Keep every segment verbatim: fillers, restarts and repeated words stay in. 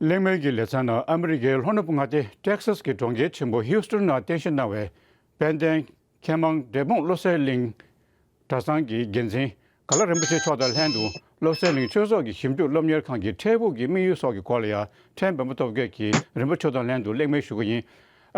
གླེང་མོལ་གྱི་ལེ་ཚན་ནང་ཨ་མི་རི་ཀའི་ལྷོ་ནུབ་མངའ་སྡེ་ཏེག་སཱས་ཀྱི་གྲོང་ཁྱེར་ཆེན་པོ་ཧིའུ་སྟོན་ནང་རྟེན་གཞི་གནང་བའི་དཔལ་ལྡན་མཁས་མང་འབྲས་སྤུངས་བློ་གསལ་གླིང་གྲྭ་ཚང་གི་འགན་འཛིན་ག་ལ་རིན་པོ་ཆེ་མཆོག་དང་ལྷན་དུ། བློ་གསལ་གླིང་ཆོས་ཚོགས་ཀྱི་ཞིབ་འཇུག་སློབ་གཉེར་ཁང་གི་འཕྲལ་ཕུགས་ཀྱི་དམིགས་ཡུལ་སོགས་ཀྱི་སྐོར་ལ་ཡང་ཕྲན་བོན་པོ་སྟོབས་རྒྱས་ཀྱིས་རིན་པོ་ཆེ་མཆོག་དང་ལྷན་དུ་གླེང་མོལ་ཞུ་གི་ཡིན།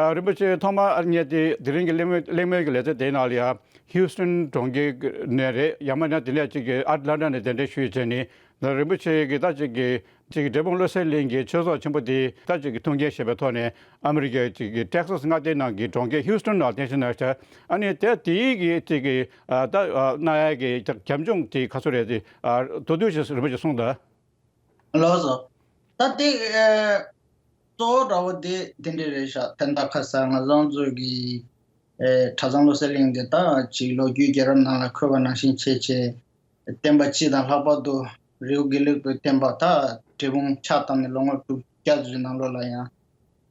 ཨ། རིན་པོ་ཆེ་ཐོག་མར་ངས་དེ་དེ་རིང་གི་གླེང་མོལ་གླེང་མོལ་གྱི་ལེ་ཚན་དེའི་ནང་ལ་ཡང་ཧིའུ་སྟོན་གྲོང་ཁྱེར་ནས་རེད། ཡང་མིན་ན་དེ་ནས་ཅིག་གི་ཨ་ཊ་ལན་ཊ་ནས་གདན་འདྲེན་ཞུས་བྱས་ནས། ད་རིན་པོ་ཆེ་གིས་ད་ཅིག་གི་ཅིག་འབྲས་སྤུངས་བློ་གསལ་གླིང་གི་ཆོས་ཚོགས་ཆེན་པོ་དེ་ད་ཅིག་གི་ཐུགས་འགན་བཞེས་པའི་ཐོག་ནས་ཨ་མི་རི་ཀའི་ཅིག་གི་ཏེག་སཱས་མངའ་སྡེའི་ནང་གི་གྲོང་ཁྱེར་ཧིའུ་སྟོན་ནང་རྟེན་གཞི་གནང་བྱས། ཨ་ནི་དེ་དེའི་གི་ཅིག་གི་ཨ་ད་ཨ་གནང་ཡ་གི་རྒྱབ་ལྗོངས་དེ་ག་ཚོད་རེད་དེ། ཨ། མདོར་བསྡུས་ཤིག་རིན་པོ་ཆེ་གསུངས་དང་། ལགས་སོ། ད་དེ་ཨ་གཙོ་བོ་འདྲ་བོ་དེ་དེ་འདྲ་རེད་ཤག་དེ་འདྲ་ཁ་སང་ང་རང་ཚོ་གི་ཨ་གྲྭ་ཚང་བློ་གསལ་གླིང་དེ་ད་ཅིག་ལོ་རྒྱུས་རྒྱལ་རབས་ནང་ལ་འཁོད་པ་ནང་བཞིན་བྱས་བྱས། བསྟན་པ་སྤྱི་དང་ལྷག་པར་དུ་རི་བོ་དགེ་ལུགས་པའི་བསྟན་པ་ད་འབྲས་སྤུངས་ཕྱག་བཏབ་ནས་ལོ་ངོ་དྲུག་བརྒྱ་ཙམ་ནང་ལོགས་ལ་ཡང་།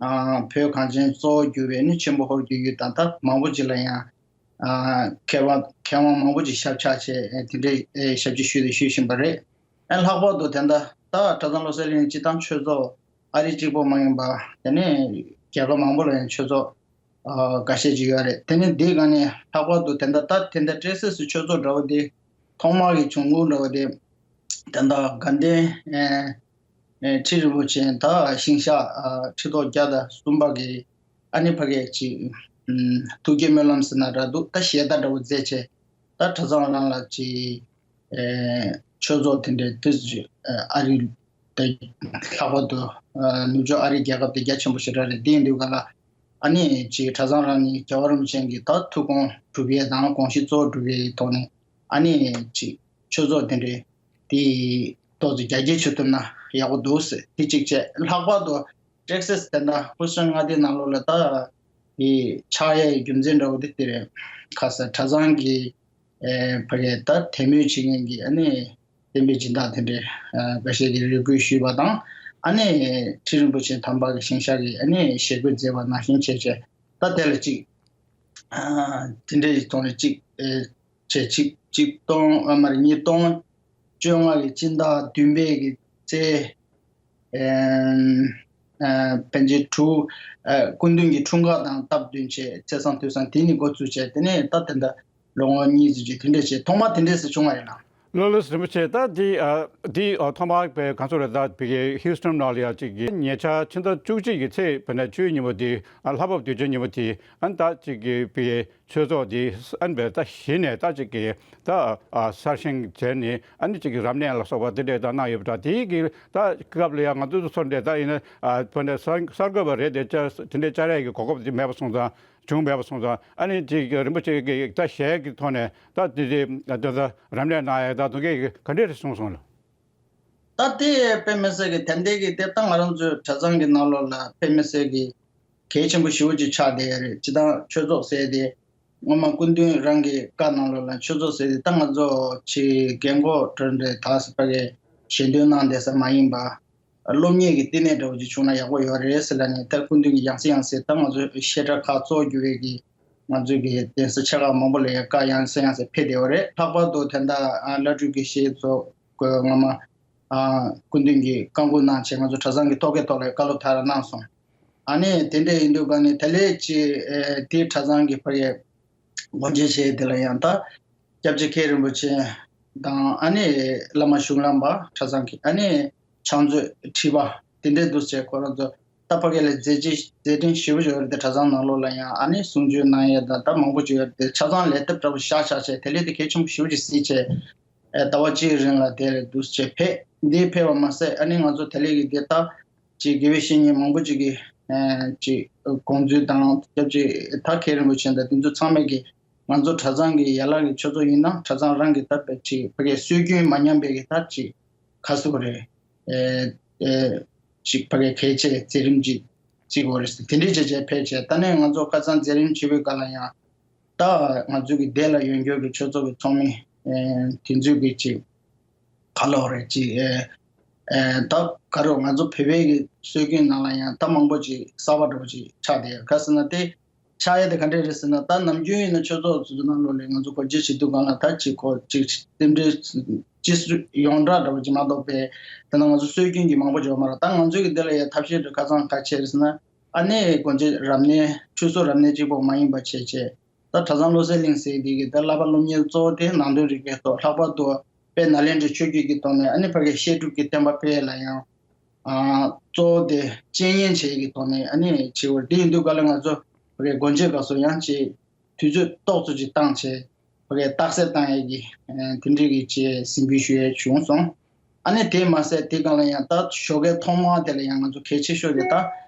ཨ། བོད་གངས་ཅན་གཙོ་བོར་གྱུར་པའི་ནི་ཆེན་པོ་ཧོར་གྱི་ཡུལ་དང་ད་མང་པོ་ཅིག་ལ་ཡང་། ཨ། མཁས་དབང་མཁས་དབང་མང་པོ་ཅིག་ཞབས་ཕྱག་བྱས། ཨེ། དེ་འདྲའི་ཨེ་ཞབས་ཕྱི་ཞུས་དང་ཞུ་བཞིན་པ་རེད། ཨ། ལྷག་པར་དུ་དེ་འདྲ་ད་གྲྭ་ཚང་བློ་གསལ་གླིང་སྤྱི་བཏང་ཆོས་ཚོགས་ཨ་རི་གཅིག་པོ་མ་ཡིན་པ། དེ་ནས་རྒྱལ་ཁབ་མང་པོ་ལ་ཡང་ཆོས་ཚོགས་ཨ་འགའ་ཤས་ཅིག་ཡོད་རེད། དེ་ནས་འདི་ག་ནས་ལྷག་པར་དུ་དེ་འདྲ་ད་དེ་འདྲ་ཏེག་སཱས་སུ་ཆོས་ཚོགས་འདྲ་བོ་དེ་ཐོག་མ་གི་བྱུང་ཁུངས་འདྲ་བོ་དེ་དེ་འདྲ་དགའ་ལྡན་ཨེ་ཨེ་ཁྲི་རིན་པོ་ཆེ་ད་ཞིང་གཤེགས་ཨ་ཁྲི་ཐོག་བརྒྱ་དང་གསུམ་པ་གི་ཨ་ནི་ཕ་གི་ཅིག་ཨུམ་ཐུགས་བསྐྱེད་སྨོན་ལམ་ཟེར་ན་འདྲ་འདུག་ད་ཞལ་ཏ་འདྲ་བོ་མཛད་བྱས། ད་གྲྭ་ཚང་རང་ལ་ཅིག་ཨེ་ཆོས་ཚོགས་དེ་འདྲའི་དུས་ཚོད་ཨ་རི་དེ་ལྷག་པར་དུ་ཨ་ནུབ་ཕྱོགས་ཨ་རི་རྒྱལ་ཁབ་དེ་རྒྱ་ཆེན་པོ་ཞེ་དྲག་རེད། དེ་ཡིན་དུས་ག་ལ་ཨ་ནི་ཅིག་གྲྭ་ཚང་རང་ནི་རྒྱལ་བ་རིན་པོ་ཆེ་གི་ད་ཐུགས་དགོངས་སྒྲུབ་ཡས་དང་དགོངས་གཞི་གཙོ་བོ་སྒྲུབ་ཡས་ཀྱི་ཐོག་ནས་ཨ་ནི་ཅིག་ཆོས་ཚོགས་དེ་འདྲའི་དེ་ཏོག་ཙམ་རྒྱ་སྐྱེད་བྱེད་ཐུབ་ན་ཡག་པོ་འདུག་ཟེར་དེ་གཅིག་བྱས། ལྷག་པར་དུ་ཏེག་སཱས་དེ་འདྲ་ཧུ་སི་ཊོན་མངའ་སྡེའི་ནང་ལོགས་ལ་ད་དེ་ཆགས་ཡས་རྒྱུ་མཚན་འདྲ་བོ་དེ་དེ་རེད། ཁ་ས་གྲྭ་ཚང་གི་ཨེ་ཕ་གི་ད་དད་མོས་བྱེད་མཁན་གྱི་ཨ་ནི་བསྟན་པའི་སྦྱིན་བདག་དེ་འདྲའི་ཨ་འགའ་ཤས་ཀྱིས་རེ་སྐུལ་ཞུས་པ་དང་། ཨ་ནི་ཁྲི་རིན་པོ་ཆེ་དམ་པ་གི་ཞིང་གཤེགས་ཀྱིས་ཨ་ནི་ཞལ་བཀོད་མཛད་པ་ནང་བཞིན་བྱས་བྱས། ད་དེ་ལ་གཅིག་ཨ་དེ་འདྲའི་ཐོག་ནས་གཅིག་ཨེ་བྱས། གཅིག་གཅིག་སྟོང་ཨ་མ་རེད། ཉིས་སྟོང་བཅོ་ལྔ་གི་སྤྱི་ཟླ་བདུན་པའི་གི་ཚེས་ཨེམ་ཨེ་པན་ཇེ་ཁྲུ་ཨེ་སྐུ་མདུན་གྱི་འཁྲུངས་སྐར་དང་སྟབས་བསྟུན་བྱས་ཚེས་བཟང་དུས་བཟང་དེ་ནས་འགོ་བཙུགས་བྱས། དེ་ནས་ད་དེ་འདྲ་ལོ་ངོ་གཉིས་ཙམ་ཅིག་དེ་འདྲ་བྱས། ཐོག་མ་དེ་འདྲས་སུ་བྱུང་བ་རེད་ལགས། ལགས་ལགས་རིན་པོ་ཆེ། ད་འདི་ཨ་འདི་ཨ་ཐོག་མར་པའི་གང་ཚོ་རེད། ད་བི་གའི་ཧིའུ་སི་ཊོན་ནང་ལ་ཡ་གཅིག་གི་ཉེ་ཆར་ཕྱི་ཟླ་བཅུ་གཅིག་གི་ཚེས་པ་ནས་བཅུའི་ཉིན་མོ་དེ། ཨ་ལྷག་པ་དུས་ཆེན་ཉིན་མོ་དེ། ཨ་ད་གཅིག་གི་བི་གའི་ཆོས་ཚོགས་དེ་ཨ་ནི་པའི་ད་གཞི་ནས་ད་གཅིག་གི་ད་ཨ་གསར་བཞེངས་བྱས་ནས་ཨ་ནི་གཅིག་གི་རབ་གནས་ལ་སོགས་པ་དེ་འདྲས་ད་གནང་ཡོད་པ་འདྲ། དེའི་གི་ད་སྐབས་ལ་ཡང་ང་ཚོ་ཚོ་འདྲས་ད་ཡིན་ན་ཨ་བོད་འདྲས་གསར་གསར་འགོད་པ་རེད་དེ། དེ་འདྲས་བཅར་ཡས་ཀྱི་གོ་སྐབས་དེ་མེད་པ་སོང་ཙང་། བྱུང་མེད་པ་སོང་ཙང་། ཨ་ནི་གཅིག་རིན་པོ་ཆེ་གི་ད་ཞལ་གྱི་ཐོག་ནས་ད་དེ་དེ་ད་རབ་གནས་གནང་ཡས་ད་དུང་གི་ག་འདྲས་རེད་གསུངས་སོང་ལ། ད་དེ་དཔེ་མི་སྲིད་ཀྱི་དེ་འདྲའི་གི་དེ་ད་ང་རང་ཚོའི་གྲྭ་ཚང་གི་ནང་ལོགས་ལ་དཔེ་མི་སྲིད་ཀྱི་གལ་ཆེན་པོ་ཞེ་པོ་ཅིག་ཆགས་བསྡད་ཡོད་རེད། སྤྱིར་བཏང་ཆོས་ཚོགས་ཟེར་དེ་སྔོན་མ་སྐུ་མདུན་རང་གི་བཀའ་ནང་ལོགས་ལ་ཆོས་ཚོགས་ཟེར་དེ་ད་ང་ཚོ་ཆེ་རྒན་གོག་གྲོལ་འདྲའི་ད་ས་ཕ་གའི་ཞལ་འདོན་གནང་བསྡད་ས་མ་ཡིན་པ། སློབ་གཉེར་གྱི་བསྟི་གནས་འདྲ་བོ་ཅིག་བྱུང་ན་ཡག་པོ་ཡོད་རེད་ཟེར་ལབ་ནས། ད་སྐུ་མདུན་གྱི་ཡང་སེ་ཡང་སེ་ད་ང་ཚོའི་བཤད་གྲྭ་ཁག་གཙོ་བོ་གྱུར་བའི་གི་ང་ཚོའི་གི་གདན་ས་ཆེ་ཁག་མང་པོ་ལ་ཡང་བཀའ་ཡང་སེ་ཡང་སེ་ཕེབས་བསྡད་ཡོད་རེད། ལྷག་པར་དུ་དེ་འདྲ་ཨ་བླ་སྤྲུལ་དགེ་བཤེས་ཚོ་སྔོན་མ་ཨ་སྐུ་མདུན་གྱིས་བཀའ་འགུག་གནང་བྱས་ང་ཚོ་གྲྭ་ཚང་གི་ཐོག་ཁའི་ཐོག་ལ་བཀའ་སློབ་དག་རང་གནང་སོང་། ཨ་ནི་དེ་འདྲ་ཡིན་དུས་ག་ནས་དེ་ལས་ཀྱི་ཨེ་དེའི་གྲྭ་ཚང་གི་ཕ་གིའི་སྒོ་འབྱེད་བྱས་དེ་ལ་ཡང་ད་སྐྱབས་རྗེ་མཁན་རིན་པོ་ཆེ་དང་། ཨ་ནི་བླ་མ་གཞུང་ལམ་པ་གྲྭ་ཚང་གི་ཨ་ནི་ཕྱག་མཛོད་ཁྲི་པ་དེ་འདྲའི་འདུག་བྱས། ཁོ་རང་ཚོ་ད་ཕ་གི་ལ་མཛད་རྗེས་མཛད་འཕྲིན་ཞེ་པོ་ཅིག་ཡོད་རེད་དེ། གྲྭ་ཚང་ནང་ལོགས་ལ་ཡང་ཨ་ནི་གསུང་ཆོས་གནང་ཡས་དང་ད་མང་པོ་ཅིག་ཡོད་རེད་དེ། ཆ་ཚང་ལས་སྟབས་འདྲ་པོ་བཞག་བཞག་བྱས་དེ་ལས་དེ་གལ་ཆེན་པོ་ཞེ་པོ་ཅིག་གཟིགས་བྱས། ཨེ་ཟླ་བ་གཅིག་རིང་ལ་དེ་རེད་འདུག་བྱས་ཕེབས། འདི་ཕེབས་པ་མ་ཟད་ཨ་ནི་ང་ཚོ་དེ་ལས་ཀྱི་དེ་ད་ཅིག་དགེ་བའི་བཤེས་གཉེན་མང་པོ་ཅིག་གིས་ཨེ་ཅིག་དགོངས་ཚུལ་དང་སྐྱབས་རྗེ་ད་མཁན་རིན་པོ་ཆེ་དང་དེ་ཚོ་ཚང་མས་ཀྱིས་ང་ཚོ་གྲྭ་ཚང་གི་ཡན་ལག་གི་ཆོས་ཚོགས་ཡིན་ན་གྲྭ་ཚང་རང་གི་ད་ཅིག་ཕ་གིའི་སྲོལ་རྒྱུན་མ་ཉམས་པའི་གི་ད་ཅིག་ག་ཟེར་དགོས་རེད། ཨེ་ཨེ་ཅིག་ཕ་གིའི་གལ་ཆེ་མཛད་རིམ་ཅིག་བརྩི་དགོས་རེད་ཟེར་དེ་འདྲའི་བྱས་བྱས་ཕེབས་བྱས། ད་ནས་ང་ཚོ་ཁ་སང་མཛད་རིམ་བྱེད་པའི་སྐབས་ལ་ཡང་ད་ང་ཚོ་གི་སྡེ་ལ་ཡོད་མཁན་གྱི་ཆོས་ཚོགས་ཀྱི་ཚོགས་མི་ཨེ་དེ་ཚོས་ཀྱི་ཅིག་ག་ལབ་དགོས་རེད། ཅིག་ཨེ་ཨེ་ད་ག་རེ་ང་ཚོ་བོད་པའི་གི་སྲོལ་རྒྱུན་ནང་ལ་ཡང་ད་མང་པོ་ཅིག་གསར་པ་འདྲ་པོ་ཅིག་ཆགས་བསྡད་ཡོད། ག་ཟེར་ན་དེ་ ཆགས་ཡ་དེ་ག་འདྲས་རེད་ཟེར་ན། ད་ནམ་རྒྱུན་ཡིན་ན་ཆོས་ཚོགས་ཚོ་ནང་ལོགས་ལ་ང་ཚོ་སྒོ་འབྱེད་བྱེད་དུས་སྒང་ལ་ད་ཅིག་ཁོ་ཅིག་རྟེན་འབྲེལ་སྤྱི་སྲོལ་ཡོངས་གྲགས་འདྲ་བོ་ཅིག་མ་གཏོགས་པའི། ད་ནང་ང་ཚོ་སྲོལ་རྒྱུན་གྱི་མང་པོ་ཅིག་ཡོད་མ་རེད། ད་ང་ཚོའི་གི་འདི་ལ་ཡ་ཐབས་ཤེས་འདྲ་ཁ་སང་ག་བྱས་རེད་ཟེར་ན། ཨ་ནི་སྒོ་འབྱེད་རབ་གནས་ཆོས་ཚོགས་རབ་གནས་གཅིག་པོ་མ་ཡིན་པ་བྱས་བྱས། ད་གྲྭ་ཚང་བློ་གསལ་གླིང་ཟེར་འདི་གི་ད་བསླབ་པ་སློབ་གཉེར་གཙོ་བོ་དེ་ནང་དོན་རིག་པའི་ཐོག་ལྷག་པར་དུ་དཔལ་ནཱ་ལེནྡྲའི་ཆོས་བརྒྱུད་ཀྱི་ཐོག་ནས། ཨ་ནི་ཕ་གི་བཤད་སྒྲུབ་ཀྱི་བསྟན་པ་སྤེལ་ཡ་ལ་ཡང་། ཨ། གཙོ་བོ་དེ་དཔྱད་ཉན་བྱེད་ཀྱི་ཐོག་ནས་ཨ་ནི་བྱེད་པ་རེད། དེ་ཡིན་དུས་ག་ལ་ང་ཚོ་ཕ་གི་སྒོ་འབྱེད་སྐབས་སུ་ཡང་ཅིག་དུས་ཚོད་ཏོག་ཙམ་ཅིག་བཏང་བྱས། ཕ་གི་རྟགས་གསལ་བཏང་ཡས་ཀྱི་ཨ་དེ་འདྲའི་གི་ཅིག་གཟིགས་འབུལ་ཞུ་ཡས་བྱུང་སོང་། ཨ་ནི་དེ་མ་ཟད་དེ་སྒང་ལ་ཡང་ད་ཞོགས་ཀའི་ཐོག་མ་དེ་ལ་ཡང་ང་ཚོ་གལ་ཆེ་ཤོས་དེ་ད་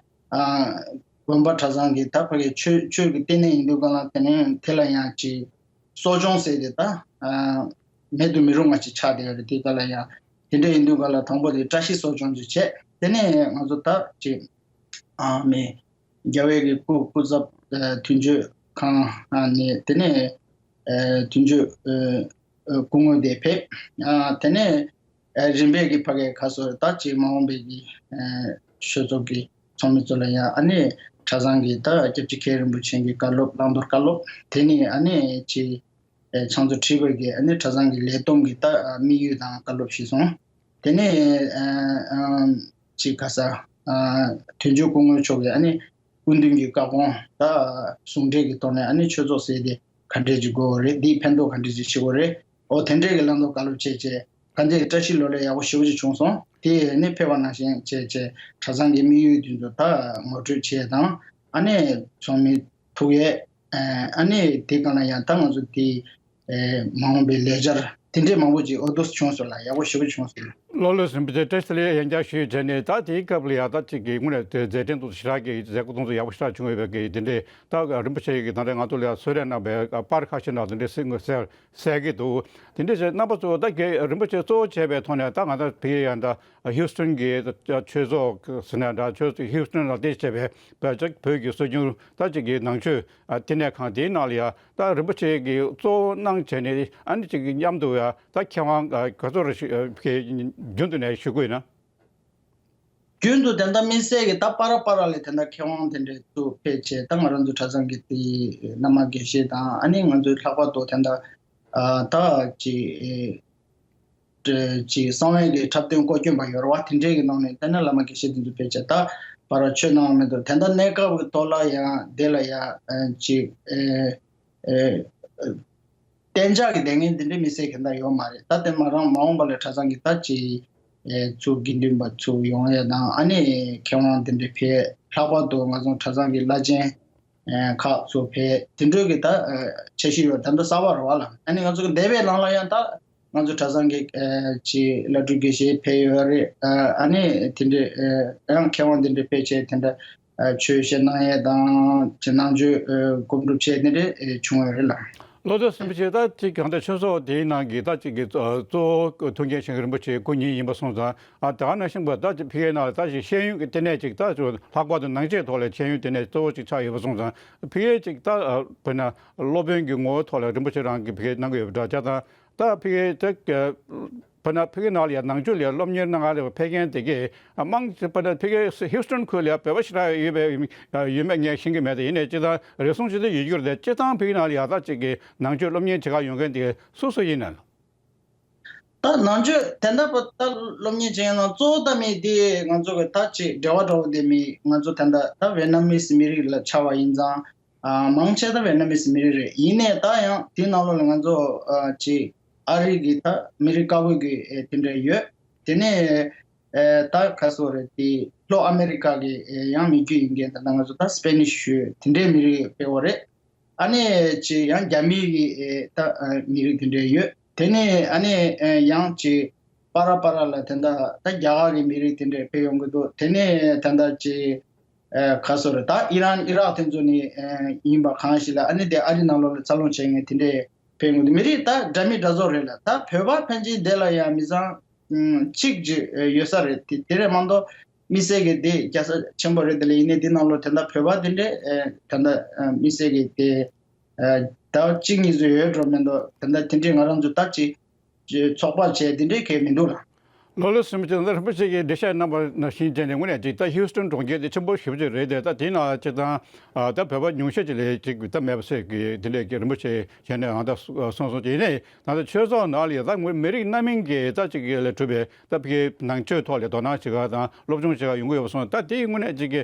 ཨ་དགོན་པ་གྲྭ་ཚང་གི་ད་ཕ་གི་ཆོས་ཆོས་ཀྱི་ལྟེ་གནས་ཡིན་དུས་ག་ལ་དེ་ནས་དེ་ལ་ཡང་ཅིག་གསོ་སྦྱོང་ཟེར་དེ་ད་ཨ་མེད་དུ་མི་རུང་བ་ཅིག་ཆགས་བསྡད་ཡོད་རེད། དེ་ག་ལ་ཡང་དེ་འདྲ་ཡིན་དུས་ག་ལ་དང་པོ་དེ་བཀྲ་ཤིས་གསོ་སྦྱོང་ཅིག་བྱས། དེ་ནས་ང་ཚོ་ད་ཅིག་ཨ་མི་རྒྱལ་བའི་གི་སྐུ་སྐུ་ཚབ་ཨ་དོན་གཅོད་ཁང་ཨ་ནས་དེ་ནས་ཨ་དོན་གཅོད་ཨ་ཨ་སྐུ་ངོ་དེ་ཕེབས། ཨ་དེ་ནས་ཨ་རིམ་པས་ཀྱི་ཕ་གའི་ཁ་སོ་ད་ཅིག་མ་འོངས་པའི་གི་ཨ་ཆོས་ཚོགས་ཀྱི་ཚོགས་མི་ཚོ་ལ་ཡང་ཨ་ནི་གྲྭ་ཚང་གི་ད་སྐྱབས་རྗེ་མཁན་རིན་པོ་ཆེ་གི་བཀའ་སློབ་བླང་དོར་བཀའ་སློབ། དེ་ནས་ཨ་ནི་ཅིག་ཨ་ཕྱག་མཛོད་ཁྲི་པ་གི་ཨ་ནི་གྲྭ་ཚང་གི་ལས་བསྡོམས་ཀྱི་ད་དམིགས་ཡུལ་དང་བཀའ་སློབ་ཞུས་སོང་། དེ་ནས་ཨ་ཨ་ཅིག་ག་ས་ཨ་དོན་གཅོད་སྐུ་ངོ་མཆོག་གིས་ཨ་ནི་སྐུ་མདུན་གྱི་བཀའ་དགོངས་ད་ཟུང་འབྲེལ་གྱི་ཐོག་ནས་ཨ་ནི་ཆོས་ཚོགས་ཟེར་དེ་ག་འདྲས་ཅིག་དགོས་པ་རེད། འདིས་ཕན་ཐོགས་ག་འདྲས་ཅིག་བྱེད་དགོས་རེད། འོ་དེ་འདྲས་ཀྱི་བླང་དོར་བཀའ་སློབ་བྱས་བྱས། གང་ཅིའི་བཀྲ་ཤིས་ལོ་ལེགས་ཡག་པོ་ཞེ་པོ་ཅིག་བྱུང་སོང་། དེ་ནི་ཕེབས་པ་ནང་བཞིན་བྱས་བྱས་གྲྭ་ཚང་གི་དམིགས་ཡུལ་དེ་ཚོ་ད་ངོ་སྤྲོད་བྱས་དང་། ཨ་ནི་ཚོགས་མི་ཐུག་ཡས། ཨ་ནི་དེ་གང་ལ་ཡང་ད་ང་ཚོ་དེ་མ་འོངས་པའི་ལས་འཆར་དེ་འདྲས་མང་པོ་ཅིག་འོ་དོ་བྱུང་སོང་ལ། ཡག་པོ་ཞེ་པོ་བྱུང་སོང་། བློ་ལོས་ཟིན་པ་དེ་བཀྲ་ཤིས་བདེ་ལེགས་ཡང་བསྐྱར་ཞུས་བྱས་ནས། ད་དེའི་སྐབས་ལ་ཡང་ད་ཅིག་གི་དངོས་གནས་དེ་མཛད་འཕྲིན་དུ་ཞེ་དྲག་གི་མཛད་སྒོ་དེ་ཚོ་ཡག་པོ་ཞེ་དྲག་བྱུང་ཡོད་པའི་གི་དེ་འདྲས། ད་རིན་པོ་ཆེ་གིས་ད་ལྟ་ང་ཚོ་ལ་ཡང་གསོལ་རས་གནང་བའི་པར་ཁ་ཤས་ནང་དེ་འདྲས་གསལ་གསལ་གསལ་གྱི་འདུག། དེ་འདྲ་བྱས་རྣམ་པ་ཚོ་ད་རྒན་རིན་པོ་ཆེ་གཙོ་བོ་བྱས་པའི་ཐོག་ནས་ད་ང་ད་ཕ་གིར་ཡང་ད་ཧིའུ་སི་ཊོན་གྱི་ཆོས་ཚོགས་ཟེར་ན་འདྲ། ཆོས་ཚོགས་ཧིའུ་སི་ཊོན་ལ་བརྟེན་བྱས་པའི་བོད་ཅིག་བོད་ཀྱི་སྲོལ་རྒྱུན་ད་ཅིག་གི་ནང་ཆོས་ལྟེ་གནས་ཁང་དེའི་ནང་ལ་ཡང་ད་རིན་པོ་ཆེ་གིས་གཙོ་བོ་གནང་བྱས་ནས་ཨ་ནི་ཅིག་གི་མཉམ་དུ་ཡང་ད་མཁས་དབང་ག་ཚོད་རེ་ཞིག་རྒྱུན་དུ་ནས་ཞུ་དགོས་ན། རྒྱུན་དུ་དེ་འདྲ་དམིགས་བསལ་གྱི་ད་པ་ར་པ་ར་ལས་དེ་འདྲ་མཁས་དབང་དེ་འདྲས་ཚུར་ཕེབས་བྱས། ད་ང་རང་ཚོ་གྲྭ་ཚང་གི་དེ་བླ་མ་དགེ་བཤེས་དང་། ཨ་ནི་ང་ཚོའི་ལྷག་པར་དུ་དེ་འདྲ་ཨ་ད་ཅིག་ཨེ་ཅིག་གསང་བའི་གི་འཁྲབ་སྟོན་སྐོར་སྐྱོན་པ་ཡོད་རེད་བ། དེ་འདྲས་ཀྱི་ནང་ནས་དེ་འདྲ་བླ་མ་དགེ་བཤེས་དེ་ཚོ་ཕེབས་བྱས་ད་པ་ར་ཆོས་གནང་བ་མི་འདུག། དེ་འདྲ་གནས་སྐབས་ཀྱི་ཐོག་ལ་ཡང་དེ་ལ་ཡང་ཨ་ཅིག་ཨེ་ཨེ་གཏན་འཇགས་ཀྱི་སྡོད་མཁན་དེ་འདྲའི་མི་སེར་ག་འདྲ་ཡོད་མ་རེད། ད་དེ་མ་རང་མ་འོངས་པ་ལ་གྲྭ་ཚང་གི་ད་ཅིག་ཨེ་ཚུར་དགེ་འདུན་པ་ཚུར་ཡོང་ཡས་དང་། ཨ་ནི་མཁས་དབང་དེ་འདྲའི་ཕེབས། ལྷག་པར་དུ་ང་ཚོ་གྲྭ་ཚང་གི་བླ་ཆེན་ཨེ་ཁག་ཚུར་ཕེབས། དེ་འདྲའི་གི་ད་ཨེ་འཆར་གཞི་ཡོད། ད་ལྟ་གསར་པ་རེད་བ་ལ། ཨ་ནི་ང་ཚོ་གི་འདས་པའི་ནང་ལ་ཡང་ད་ང་ཚོ་གྲྭ་ཚང་གི་ཨེ་ཅིག་བླ་སྤྲུལ་དགེ་བཤེས་ཕེབས་ཡོད་རེད། ཨ་ནི་དེ་འདྲའི་ཨེ་ཡང་མཁས་དབང་དེ་འདྲའི་ཕེབས་བྱས་དེ་འདྲ། ཨ་ཆོས་བཤད་གནང་ཡས་དང་། ཅིག་ནང་ཆོས་ཨ་སྒོམ་སྒྲུབ་བྱས་དེ་འདྲས་ཨེ་བྱུང་ཡོད་རེད་ལ། བློ་གྲོས་སེམས་ཤེས། ད་ཅིག་གང་ལྟར་ཆོས་ཚོགས་དེའི་ནང་གི་ད་ཅིག་གི་གཙོ་གཙོ་བོ་ཐུགས་འགན་བཞེས་མཁན་རིན་པོ་ཆེ་སྐུ་ཉིད་ཡིན་པ་སོང་ཙང་། ཨ་ད་ག་ནང་བཞིན་པ་ད་ཅིག་ཕ་གིའི་ནང་ལ་ད་ཅིག་ཤེས་ཡོན་གྱི་ལྟེ་གནས་ཅིག་ད་ཅིག་ལྷག་པར་དུ་ནང་ཆོས་ཐོག་ལ་ཤེས་ཡོན་ལྟེ་གནས་གཙོ་བོ་ཅིག་ཆགས་ཡོད་པ་སོང་ཙང་། ཕ་གིའི་ཅིག་ད་ཨ་དཔེར་ན་སློབ་དཔོན་གྱི་ངོ་བོ་ཐོག་ལ་རིན་པོ་ཆེ་རང་གིས་ཕ་གིར་གནང་གི་ཡོད་པ་འདྲ་ཆགས་དང་། ད་ཕ་གིའི་དེ་དཔེར་ན་ཕ་གིའི་ནང་ལ་ཡང་ནང་ཆོས་ལ་སློབ་གཉེར་གནང་ག་ལ་ཕེབས་མཁན་དེ་གས་མང་ཆེ་དཔེར་ན་ཕ་གིའི་ཧིའུ་སི་ཊོན་ཁུལ་ལ་ཡང་བོད་པ་ཞེ་དྲག་ཡོད་པའི་ཡོད་མེད་ངས་ཤེས་ཀྱི་མེད། དེ་ཡིན་ནའི་སྤྱིར་བཏང་རེ་ཟུང་ཅིག་ད་ཡོད་རྒྱུ་རེད་དེ། སྤྱིར་བཏང་ཕ་གིའི་ནང་ལ་ཡག་ཐག་ཅིག་གི་ནང་ཆོས་སློབ་གཉེར་བྱེད་ག་ཡོང་མཁན་དེ་སུ་སུ་ཡིན་ན། ད་ནང་ཆོས་དེ་འདྲ་པོ་ད་སློབ་གཉེར་བྱེད་མཁན་ནང་གཙོ་བོ་ད་མི་དེ་ང་ཚོ་གི་ད་ཅིག་འབྲེལ་བ་འདྲ་བོ་དེ་མི་ང་ཚོ་ད་ལྟ་ད་ཝེ་ནམ་མིས་མི་རིགས་ལ་ཆགས་པ་ཡིན་ཙང་། ཨ་མང་ཆེ་ད་ཝེ་ནམ་མིས་མི་རིགས་རེད། ཡིན་ནའི་ད་ཡང་དེའི་ནང་ལོགས་ལ་ང་ཚོ་ཨ་ཅིག་ཨ་རི་གི་ད་མི་རིགས་དཀར་པོ་གི་ཨེ་དེ་འདྲ་ཡོད། དེ་ནས་ཨེ་ད་ག་སོ་རེད། དེ་ལྷོ་ཨ་མེ་རི་ཀ་གི་ཨེ་ཡང་མི་རྒྱུད་ཡིན་མཁན་ད་ལྟ་ང་ཚོ་ད་སི་པེ་ནིཤ་ཞུ་དེ་འདྲའི་མི་རིགས་དཔེ་བོ་རེད། ཨ་ནི་ཅིག་ཡང་རྒྱ་མི་གི་ཨེ་ད་ཨ་མི་རིགས་དེ་འདྲ་ཡོད། དེ་ནས་ཨ་ནི་ཨེ་ཡང་ཅིག་པ་ར་པ་ར་ལ་དེ་འདྲ་ད་རྒྱ་གར་གི་མི་རིགས་དེ་འདྲ་ཕེབས་ཡོང་གི་འདུག། དེ་ནས་དེ་འདྲ་ཅིག་ཨེ་ག་སོ་རེད། ད་ཨི་རན་ཨི་རག་དེ་ཚོ་ནས་ཨེ་ཡིན་པ་གང་ཞིག་ལ། ཨ་ནི་དེ་ཨ་རི་ནང་ལོགས་ལ་འཚར་ལོངས་བྱས་མཁན་དེ་འདྲ་ཕེབས་ཡོང་གི་འདུག། མི་རིགས་ད་འདྲ་མི་འདྲ་ཚོ་རེད་ལ། ད་བོད་པ་ཕན་ཆད་དེ་ལ་ཡང་མི་ཚང་ཨུམ་གཅིག་ཅིག་ཡོད་ས་རེད། དེ་དེ་རེད་མ་གཏོགས་དམིགས་བསལ་གྱི་དེ་རྒྱལ་ས་ཆེན་པོ་རེད། དེ་ལ་ཡིན་ནའི་དེ་ནང་ལོགས་དེ་འདྲ་བོད་པ་དེ་འདྲས་ཨེ་དེ་འདྲ་ཨ་དམིགས་བསལ་གྱི་དེ་ཨ་ཟླ་བ་གཅིག་གཉིས་ཚོད་ཡོད་འགྲོ་མེད་འགྲོ། དེ་འདྲ་དེ་འདྲས་ང་རང་ཚོ་ད་ཅིག་ཅིག་ཚོགས་པ་བྱས་དེ་འདྲས་གས་མི་འདུག་ལ། ལོ་ལོ་སུམ་ཅུ་ད་རིན་པོ་ཆེ་གིས་འགྲེལ་བཤད་གནང་བ་ནང་བཞིན་བྱས་ནས་དངོས་གནས་ཅིག་ད་ཧིའུ་སི་ཊོན་གྲོང་ཁྱེར་དེ་ཆེན་པོ་ཞེ་པོ་ཅིག་རེད་དེ། ད་དེའི་ནང་ཅིག་དང་ད་བོད་པ་ཉུང་ཤས་ཅིག་ལས་ཅིག་ད་མེད་པ་བཟོས་ཀྱི་དེ་འདྲས་ཀྱི་རིན་པོ་ཆེ་བྱས་ནས་ཨང་ད་གསུངས་སོང་། དེ་ནས་ད་ལྟ་ཆོས་ཚོགས་ནང་ལ་ཡ་ད་དངོས་མི་རིགས་སྣ་མིན་གྱི་ད་ཅིག་ལས་གྲུབ་པའི་ད་ཕ་གིའི་ནང་ཆོས་ཐོག་ལ་དོ་སྣང་བྱེད་ག་དང་སློབ་སྦྱོང་བྱེད་ག་ཡོང་གི་ཡོད་པ་སོང་། ད་དེའི་དངོས་གནས་ཅིག་གི་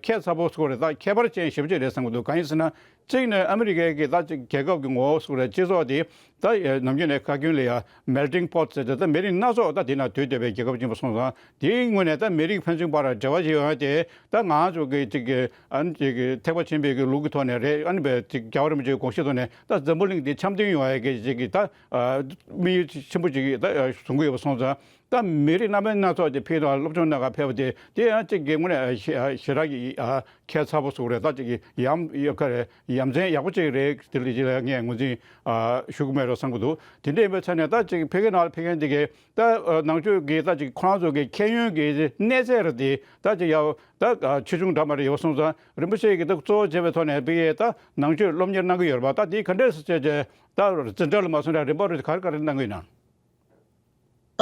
ཁྱད་མཚར་པོ་སྐོར་རེད། ད་ཁྱད་པར་ཅན་ཞེ་པོ་ཅིག་རེད་བསམ་གྱི་འདུག་གང་ཡིན་ཟེར་ན། གཅིག་ནས་ཨ་མི་རི་ཀའི་གི་ད་ཅིག་རྒྱལ་ཁབ་ཀྱི་ངོ་བོ་སོགས་རེད། སྤྱི་ཚོགས་དེ་ད་ནམ་རྒྱུན་ནས་ཁ་རྒྱུན་ལ་ཡང་melting pot་ཟེར་ཏེ་ད་མི་རིགས་སྣ་ཚོགས་ད་དེ་ན་འདུས་བསྡད་པའི་རྒྱལ་ཁབ་ཅིག་ཡིན་པ་སོང་ཙང་། དེའི་ངོས་ནས་ད་མི་རིགས་ཕན་ཚུན་བར་འབྲེལ་བ་ཞིག་ཡོང་ཡ་དེ་ད་ང་ཚོ་གི་ཅིག་གི་ཨ་ནི་ཅིག་གི་ཐེག་པ་ཆེན་པོའི་གི་ལུགས་ཀྱི་ཐོག་ནས་རེད། ཨ་ནི་བས་ཅིག་རྒྱལ་བ་རིན་པོ་ཆེའི་དགོངས་གཞི་ཐོག་ནས་ད་འཛམ་བུ་གླིང་འདི་འཆམ་མཐུན་ཡོང་ཡ་གི་ཅིག་གི་ད་དམིགས་ཡུལ་ཆེན་པོ་ཅིག་ད་བཟུང་གི་ཡོད་པ་སོང་ཙང་། ད་མི་རིགས་སྣ་མིན་སྣ་ཚོགས་ཀྱི་ཕེབས་དང་སློབ་སྦྱོང་གནང་ག་ཕེབས་པ་དེ་དེ་ཡང་གཅིག་གི་དངོས་གནས་ཞེ་ཞེ་དྲག་གི་ཁྱད་མཚར་པོ་ཟུག་རེད། ད་གཅིག་གི་ཡམ་ཡ་ཁ་རེད། ཡ་མཚན་ཡག་པོ་གཅིག་རེད། དེ་ལ་ཅིག་ལ་ངས་ངོས་འཛིན་ཞུ་གི་མེད་རོགས་བསམ་གི་འདུག་དེ་འདྲ་ཡིན་པའི་ཆ་ནས་ད་གཅིག་ཕ་གི་ནང་ལ་ཕེབས་མཁན་དེ་གས་ད་ནང་ཆོས་ཀྱི་ད་གཅིག་ཁོ་རང་ཚོ་གི་ཁྱད་ཡོན་གྱི་གནས་ཚད་རེད་དེ། ད་གཅིག་ཡ་ད་ཆེ་ཆུང་འདྲ་མ་རེད་ཡོད་སོང་ཙང་། རིན་པོ་ཆེ་གིས་ད་གཙོ་བོ་བྱས་པའི་ཐོག་ནས་ཕ་གིའི་ད་ནང་ཆོས་སློབ་གཉེར་གནང་གི་ཡོད་རེད་པ། ད་དེ་ག་འདྲས་སེ་བྱས་བྱས་ད་འཛིན་གྲྭ་ལ་མ་སོང་ན་རིམ་པ་རེ་ག་རེ་ག་རེ་གནང་གི་ཡོད་ན།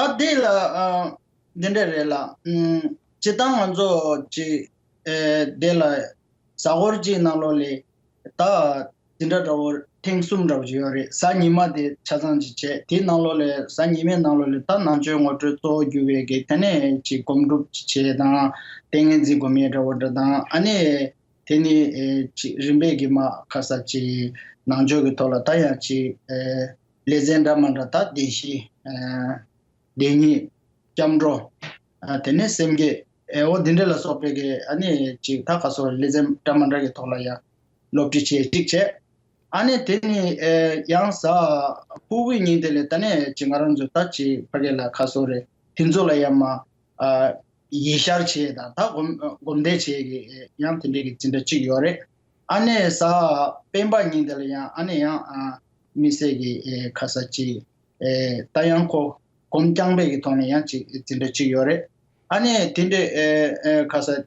ད་དེ་ལ་ཨ་འདི་འདྲ་རེད་ལ། ཨམ་སྤྱིར་བཏང་ང་ཚོ་ཅིག་ཨེ་དེ་ལ་གཟའ་འཁོར་གཅིག་ནང་ལོགས་ལ་ད་འཛིན་གྲྭ་འདྲ་བོ་ཐེངས་གསུམ་འདྲ་བོ་ཅིག་ཡོད་རེད། གཟའ་ཉི་མ་དེ་ཆ་ཚང་ཅིག་བྱས། དེའི་ནང་ལོགས་ལ་གཟའ་ཉི་མའི་ནང་ལོགས་ལ་ད་ནང་ཆོས་ངོ་སྤྲོད་གཙོ་བོ་གྱུར་པའི་གི་དེ་ནས་ཅིག་སྒོམ་སྒྲུབ་ཅིག་བྱས་དང་ཏིང་ངེ་འཛིན་སྒོམ་ཡས་འདྲ་བོ་འདྲ་དང་། ཨ་ནི་དེ་ནི་ཨེ་ཅིག་རིམ་པས་ཀྱི་མ་ཁ་ས་ཅིག་ནང་ཆོས་ཀྱི་ཐོག་ལ་ད་ཡང་ཅིག་ཨེ་ལེ་ཚན་འདྲ་མ་འདྲ་ད་བདེན་བཞི། ཨ་བདེན་གཉིས། སྐྱབས་འགྲོ། ཨ་དེ་ནས་སེམས་བསྐྱེད། ཨེ་འོ་འདི་འདྲ་ལ་སོགས་པའི་གི་ཨ་ནི་ཅིག་ད་ག་སོགས་ལེ་ཚན་འདྲ་མ་འདྲ་གི་ཐོག་ལ་ཡང་སློབ་ཁྲིད་བྱས་གཅིག་བྱས། ཨ་ནི་དེ་ནི་ཨེ་ཡང་གཟའ་ཕུར་བུའི་ཉིན་དེ་ལ་ད་ནས་ཅིག་ང་རང་ཚོ་ད་ཅིག་ཕ་གི་ལ་ག་སོགས་རེད། དེ་ཚོ་ལ་ཡང་མ་ཨ་ཡིད་ཤར་བྱས་དང་ད་སྒོམ་སྒོམ་བཟླས་བྱས་གི་ཡང་དེ་འདྲའི་གི་འཛིན་གྲྭ་གཅིག་ཡོད་རེད། ཨ་ནི་གཟའ་སྤེན་པ་ཉིན་དེ་ལ་ཡང་ཨ་ནི་ཡང་ཨ་དམིགས་བསལ་གྱི་ཨེ་ཁ་ས་ཅིག་ཨེ་ད་ཡང་ཁོ་སྒོམ་རྐྱང་པའི་གི་ཐོག་ནས་ཡང་ཅིག་འཛིན་གྲྭ་གཅིག་ཡོད་རེད། ཨ་ནི་དེ་འདྲའི་ཨེ་ཨེ་ཁ་ས་ཨེ་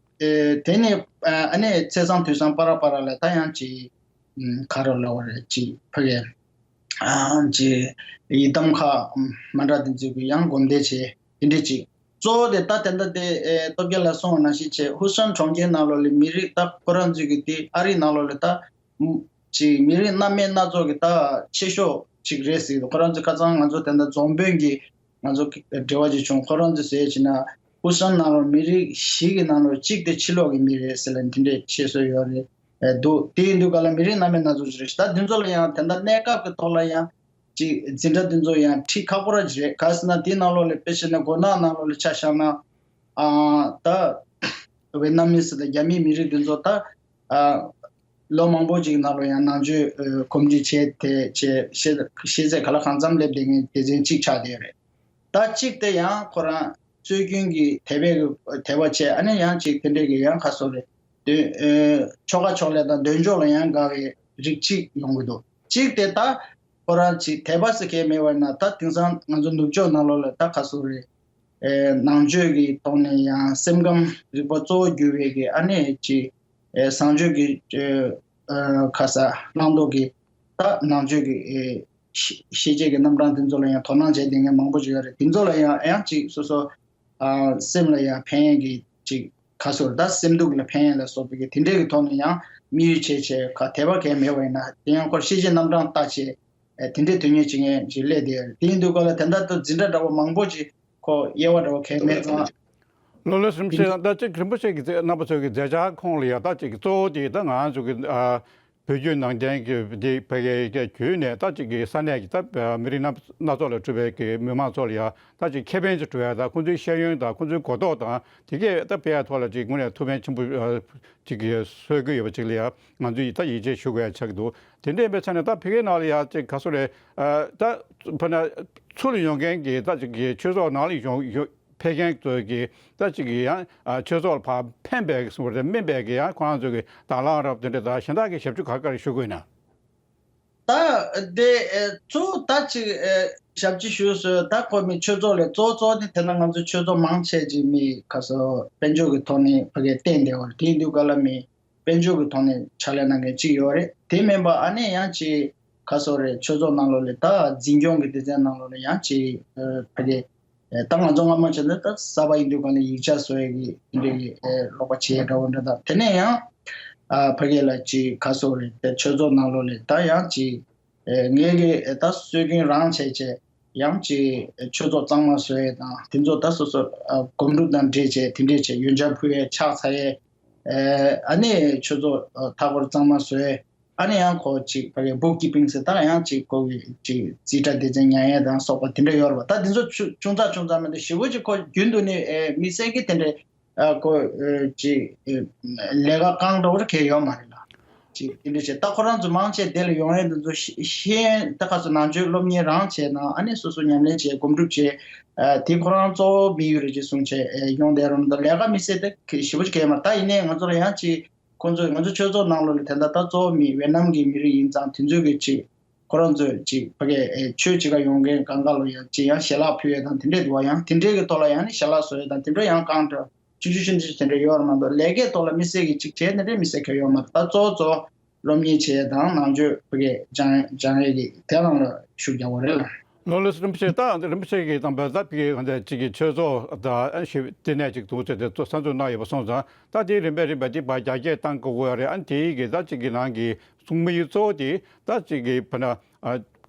དེ་ནི་ཨ་ནི་ཚེས་བཟང་དུས་བཟང་པ་ར་པ་ར་ལ་ད་ཡང་ཅིག་ཨམ་ག་རེ་ལབ་དགོས་རེད། ཅིག་ཕ་གི་ཨ་ཅིག་ཡི་དམ་ཁག་མ་འདྲ་དེ་ཚོ་གི་ཡང་སྒོམ་བཟླས་བྱས་དེ་འདྲའི་ཅིག་གཙོ་བོ་དེ་ད་དེ་འདྲ་དེ་ཨེ་སྟོབས་རྒྱལ་ལགས་གསུངས་པ་ནང་བཞིན་བྱས། ཧུ་སན་གྲོང་ཁྱེར་ནང་ལོགས་ལ་མི་རིགས་ད་ཁོ་རང་ཚོའི་གི་དེ་ཨ་རི་ནང་ལོགས་ལ་ད་ཅིག་མི་རིགས་སྣ་མིན་སྣ་ཚོགས་ཀྱི་ད་ཆེ་ཤོས་ཅིག་རེད་ཟེར་གི་འདུག་ཁོ་རང་ཚོ་ཁ་སང་ང་ཚོ་དེ་འདྲ་རྫོང་དཔོན་གྱིས་ང་ཚོ་འབྲེལ་བ་ཅིག་བྱུང་། ཁོ་རང་ཚོས་ཟེར་བྱས་ན་ཧུ་སན་ནང་ལོགས་མི་རིགས་བཞི་གི་ནང་ལོགས་གཅིག་དེ་ཕྱི་ལོགས་ཀྱི་མི་རེད་ཟེར་ལ་འདི་འདྲའི་བཤད་སྲོལ་ཡོད་རེད། ཨེ་འདུག་དེ་ཡིན་དུས་ག་ལ་མི་རིགས་སྣ་མིན་སྣ་ཚོགས་ཅིག་རེད་ཤག་ད་འདི་ཚོ་ལ་ཡང་དེ་འདྲ་གནས་སྐབས་ཀྱི་ཐོག་ལ་ཡང་ཅིག་འཛིན་གྲྭ་འདི་ཚོ་ཡང་ཁྲིད་ཁག་པོ་ར་ཅིག་རེད། ག་ཟེར་ན་དེའི་ནང་ལོགས་ལ་དཔེ་བྱས་ན་མགོ་ནག་ནང་ལོགས་ལ་ཆ་བཞག་ན་ཨ་ད་ཝེ་ཏི་ནམ་མི་སི་དང་རྒྱ་མིའི་མི་རིགས་འདི་ཚོ་ད་ཨ་ལོ་མང་པོ་ཅིག་ནང་ལོགས་ཡང་ནང་ཆོས་ཨ་གོམས་འདྲིས་བྱས་ཏེ་བྱས་ཤེས་ཤེས་ཚད་ག་ལ་གང་འཚམ་སླེབས་བསྡད་མཁན་སྡེ་ཚན་གཅིག་ཆགས་བསྡད་ཡོད་རེད། ད་གཅིག་དེ་ཡང་ཁོ་རང་སྲོལ་རྒྱུན་གྱི་དད་པའི་གི་དད་པ་བྱས། ཨ་ནི་ཡང་གཅིག་དེ་འདྲའི་གི་ཡང་ཁ་སོ་རེ་འདོན་ཨེ་ཆོ་ག་ཕྱོགས་ལས་དང་འདོན་ཕྱོགས་ལ་ཡང་དགའ་བའི་རིགས་གཅིག་ཡོང་གི་འདུག་གཅིག་དེ་ད་ཁོ་རང་གཅིག་དད་པ་ཟེར་མཁན་མེད་པ་ན་ད་དེང་སང་ང་ཚོ་ནུབ་ཕྱོགས་ནང་ལོགས་ལ་ད་ཁ་སོ་རེ་ཨེ་ནང་ཆོས་ཀྱི་ཐོག་ནས་ཡང་སེམས་ཁམས་རིག་པ་གཙོ་བོ་གྱུར་བའི་གི་ཨ་ནི་གཅིག་ཨེ་བཟང་སྤྱོད་ཀྱི་ཨེ་ཨེ་ཁ་ས་བླང་དོར་གྱི་ད་ནང་ཆོས་ཀྱི་ཨེ་ཤེས་ཤེས་བྱའི་གི་རྣམ་གྲངས་དེ་ཚོ་ལ་ཡང་དོ་སྣང་བྱས་བསྡད་མཁན་མང་པོ་ཅིག་ཡོད་རེད། དེ་ཚོ་ལ་ཡང་ཡང་ཅིག་སོ་སོ་ཨ་སེམས་ལ་ཡང་ཕན་ཡས་ཀྱི་ཅིག་ཁ་སོར་ད་སེམས་སྡུག་ལ་ཕན་ཡས་ལ་སོགས་པའི་གི་དེ་འདྲའི་གི་ཐོག་ནས་ཡང་དམིགས་ཡུལ་བྱས་བྱས་ཁ་དད་པ་གང་མེད་པ་ཡིན་ན་དེ་ཡང་ཁོ་ཤེས་བྱའི་རྣམ་གྲངས་ལྟ་བྱས་ཨེ་དེ་འདྲའི་དོན་གཉེར་བྱེད་མཁན་ཅིག་སླེབས་བསྡད་ཡོད་རེད། དེ་ཡིན་དུས་ག་ལ་དེ་འདྲ་ད་འཛིན་གྲྭ་འདྲ་བོ་མང་པོ་ཅིག་ཁོ་དབྱེ་བ་འདྲ་བོ་གང་མེད་ཙང་། ལོ་ལོ་སུམ་ཅུ་ད་ཅིག་རིན་པོ་ཆེ་གི་རྣམ་པ་ཚོ་གི་མཛད་འཆར་ཁོངས་ལ་ཡང་ད་ཅིག་གཙོ་བོ་དེ་ད་ང་ཚོ་གི་ཨ་བོད་བརྒྱུད་ནང་བསྟན་གྱི་དེ་ཕ་གི་གི་བརྒྱུད་ནས་ད་ཅིག་གི་ས་གནས་ཀྱི་ད་མི་རིགས་སྣ་སྣ་ཚོགས་ལ་གྲུབ་པའི་གི་མི་མང་ཚོ་ལ་ཡང་ད་ཅིག་ཁེ་ཕན་ཅིག་སྒྲུབ་ཡ་ད་ཁོང་ཚོའི་ཤེས་ཡོན་དང་ཁོང་ཚོའི་གོ་རྟོགས་དང་དེ་གས་ད་སྤེལ་ཡ་ཐོག་ལ་ཅིག་དངོས་གནས་ཐུགས་ཕན་ཆེན་པོ་ཅིག་གི་གསོལ་གྱི་ཡོད་པ་ཅིག་ལ་ཡང་ང་ཚོས་ད་ཡིད་ཆེས་ཞུ་དགོས་ཡ་ཆགས་ཀྱི་འདུག་དེ་འདྲ་ཡིན་པའི་ཆ་ནས་ད་ཕ་གིའི་ནང་ལ་ཡང་ཅིག་ག་སོ་རེད། ད་ཕ་ན་ཚུར་ཡོང་མཁན་གྱི་ད་ཅིག་གི་ཆོས་ཚོགས་ནང་ལ་ཡོང་ཡོང་ཕེབས་མཁན་ཚོས་ཀྱི་ད་ཅིག་གི་ཡང་ཆོས་ཚོགས་ལ་ཕར་ཕན་པའི་གི་སོ་རེད། སྨིན་པའི་གི་ཡང་ཁོ་རང་ཚོས་ཀྱི་དང་བླངས་རབ་དེ་འདྲ་ད་གཞན་དག་གི་ཞབས་ཞུ་ག་ག་རེ་ཞུ་དགོས་ན། ད་དེ་ཨེ་གཙོ་བོ་ད་ཅིག་ཨེ་ཞབས་ཕྱི་ཞུ་སྲོལ་ད་ཁོ་མི་ཆོས་ཚོགས་ལས་གཙོ་བོ་གཙོ་བོ་དེ་དེ་ན་ང་ཚོ་ཆོས་ཚོགས་མང་ཆེ་ཅིག་མི་ཁ་སོ་དཔལ་འབྱོར་གྱི་ཐོག་ནས་ཕ་གིར་བརྟེན་བསྡད་པ་རེད། དེ་ཡིན་དུས་ག་ལ་མི་དཔལ་འབྱོར་གྱི་ཐོག་ནས་ཕྱག་ལས་གནང་མཁན་གཅིག་ཡོད་རེད། དེ་མིན་པ་ཨ་ནེ་ཡང་ཅིག་ག་སོ་རེད། ཆོས་ཚོགས་ནང་ལོགས་ལ་ད་འཛིན་སྐྱོང་གི་སྡེ་ཚན་ནང་ལོགས་ལ་ཡང་ཅིག་ཨེ་ཕ་གི་ ད་ང་ཚོ་སྔ་མ་བྱས་ན་ད་གསར་པ་ཡིན་དུས་ག་ནས་ཡིག་ཆ་བཟོ་ཡས་ཀྱི་དེ་འདྲའི་གི་ཨེ་ཀློག་པ་བྱེད་ཡས་འདྲ་བོ་འདྲ་དང་། དེ་ནས་ཡང་ཨ་ཕ་གི་ལ་ཅིག་ག་སོགས་རེད། དེ་ཆོས་ཚོགས་ནང་ལོགས་ལ་ད་ཡང་ཅིག་ཨེ་ངས་གི་ཨེ་ད་སྲོལ་རྒྱུན་རང་བྱས་བྱས་ཡང་ཅིག་ཨེ་ཆོས་ཚོགས་གཙང་མ་བཟོ་ཡས་དང་། དེ་ཚོ་ད་སོ་སོ་ཨ་སྒོམ་སྒྲུབ་དང་འབྲེལ་བྱས་དེ་འདྲས་བྱས། ཡོན་ཆབ་ཕུལ་ཡས་ཕྱག་འཚལ་ཡས་ཨེ་ཨ་ནི་ཆོས་ཚོགས་ཨ་མཐའ་འཁོར་གཙང་མ་བཟོ་ཡས། ཨ་ནི་ཡང་ཁོ་ཅིག་ཕ་གི་bookkeeping ཟེར་ད་ཡང་ཅིག་ཁོ་གི་ཅིག་རྩིས་ཁྲ་སྡེ་ཚན་ཉར་ཡས་དང་སོགས་པ་དེ་འདྲ་ཡོད་རེད་པ། ད་དེ་ཚོ་ཆུ་ཆུང་ཙག་ཆུང་ཙག་མི་འདུག་ཞེ་པོ་ཅིག་ཁོ་རྒྱུན་དུ་ནི་ཨེ་དམིགས་བསལ་གྱི་དེ་འདྲའི་ཨ་ཁོ་ཨེ་ཅིག་ཨེ་ལས་ཀ་རྐང་འདྲ་བོ་གང་ཡོད་མ་རེད་ལ། ཅིག་དེ་འདྲ་བྱས་ད་ཁོ་རང་ཚོ་མང་ཆེ་དེ་ལ་ཡོང་ཡས་དེ་ཚོ་ཤེས་ཤེས་ཡོན་ད་ག་ཚོད་ནང་ཆོས་སློབ་གཉེར་རང་བྱས་ན་ཨ་ནི་སོ་སོ་ཉམས་ལེན་བྱས་སྒོམ་སྒྲུབ་བྱས་ཨ་དེ་ཁོ་རང་གཙོ་བོ་དམིགས་ཡུལ་རེད་ཅེས་གསུངས་བྱས་ཨེ་ཡོང་བསྡད་རུང་། ད་ལས་ཀ་དམིགས་བསལ་དེ་ཞེ་པོ་ཅིག་གང་ཡོད་མ་རེད། ད་ཡིན་ནའི་ང་ཚོ་ལ་ཡང་ཅིག་ཁོང་ཚོས་ང་ཚོ་ཆོས་ཚོགས་ནང་ལོགས་ལ་དེ་འདྲ་ད་གཙོ་བོ་མི་ཝེ་ནམ་གྱི་མི་རིགས་ཡིན་ཙང་དེ་ཚོས་གི་ཅིག་ཁོ་རང་ཚོས་ཅིག་ཕ་གི་ཨེ་ཆོས་བྱེད་ག་ཡོང་མཁན་གང་ག་ལ་ཡང་ཅིག་ཡང་ཞལ་ལག་ཕུལ་ཡས་དང་དེ་འདྲས་འདུག་བ། ཡང་དེ་འདྲས་ཀྱི་ཐོག་ལ་ཡང་ནི་ཞལ་ལག་བཟོ་ཡས་དང་དེ་འདྲ་ཡང་གང་འདྲ་ཆུང་ཆུང་ཆུང་ཆུང་དེ་འདྲ་ཡོད་རེད་མ་གཏོགས་ལས་ཀའི་ཐོག་ལ་དམིགས་བསལ་གྱི་ཅིག་བྱས་དེ་འདྲས་དམིགས་བསལ་གང་ཡོད་མ་རེད། ད་གཙོ་བོ་གཙོ་བོ་སློབ་གཉེར་བྱས་དང་ནང་ཆོས་ཕ་གི་སྦྱང་སྦྱང་ཡས་ཀྱི་དེ་རང་ལ་ཤུགས་རྒྱག་དགོས་རེད་ལ། ལགས་ལགས་སོ། རིན་པོ་ཆེ་ད་རིན་པོ་ཆེ་གིས་དང་པོ་ད་ཕ་གི་གང་ལྟར་ཅིག་གི་ཆོས་ཚོགས་དང་ཨ་ཞེས་ལྟེ་གནས་ཅིག་འདུག་ཟེར་ཏེ་གསར་འཛུགས་གནང་ཡོད་པ་སོང་ཙང་། ད་དེ་རིམ་པས་རིམ་པས་ཅིག་ཕར་རྒྱ་སྐྱེད་བཏང་དགོས་ཀྱི་ཡོད་རེད། ཨ་ནི་དེའི་གི་ད་ཅིག་གི་ནང་གི་གསུང་མི་གཙོ་བོ་དེ་ད་ཅིག་གི་བར་ན་ཨ་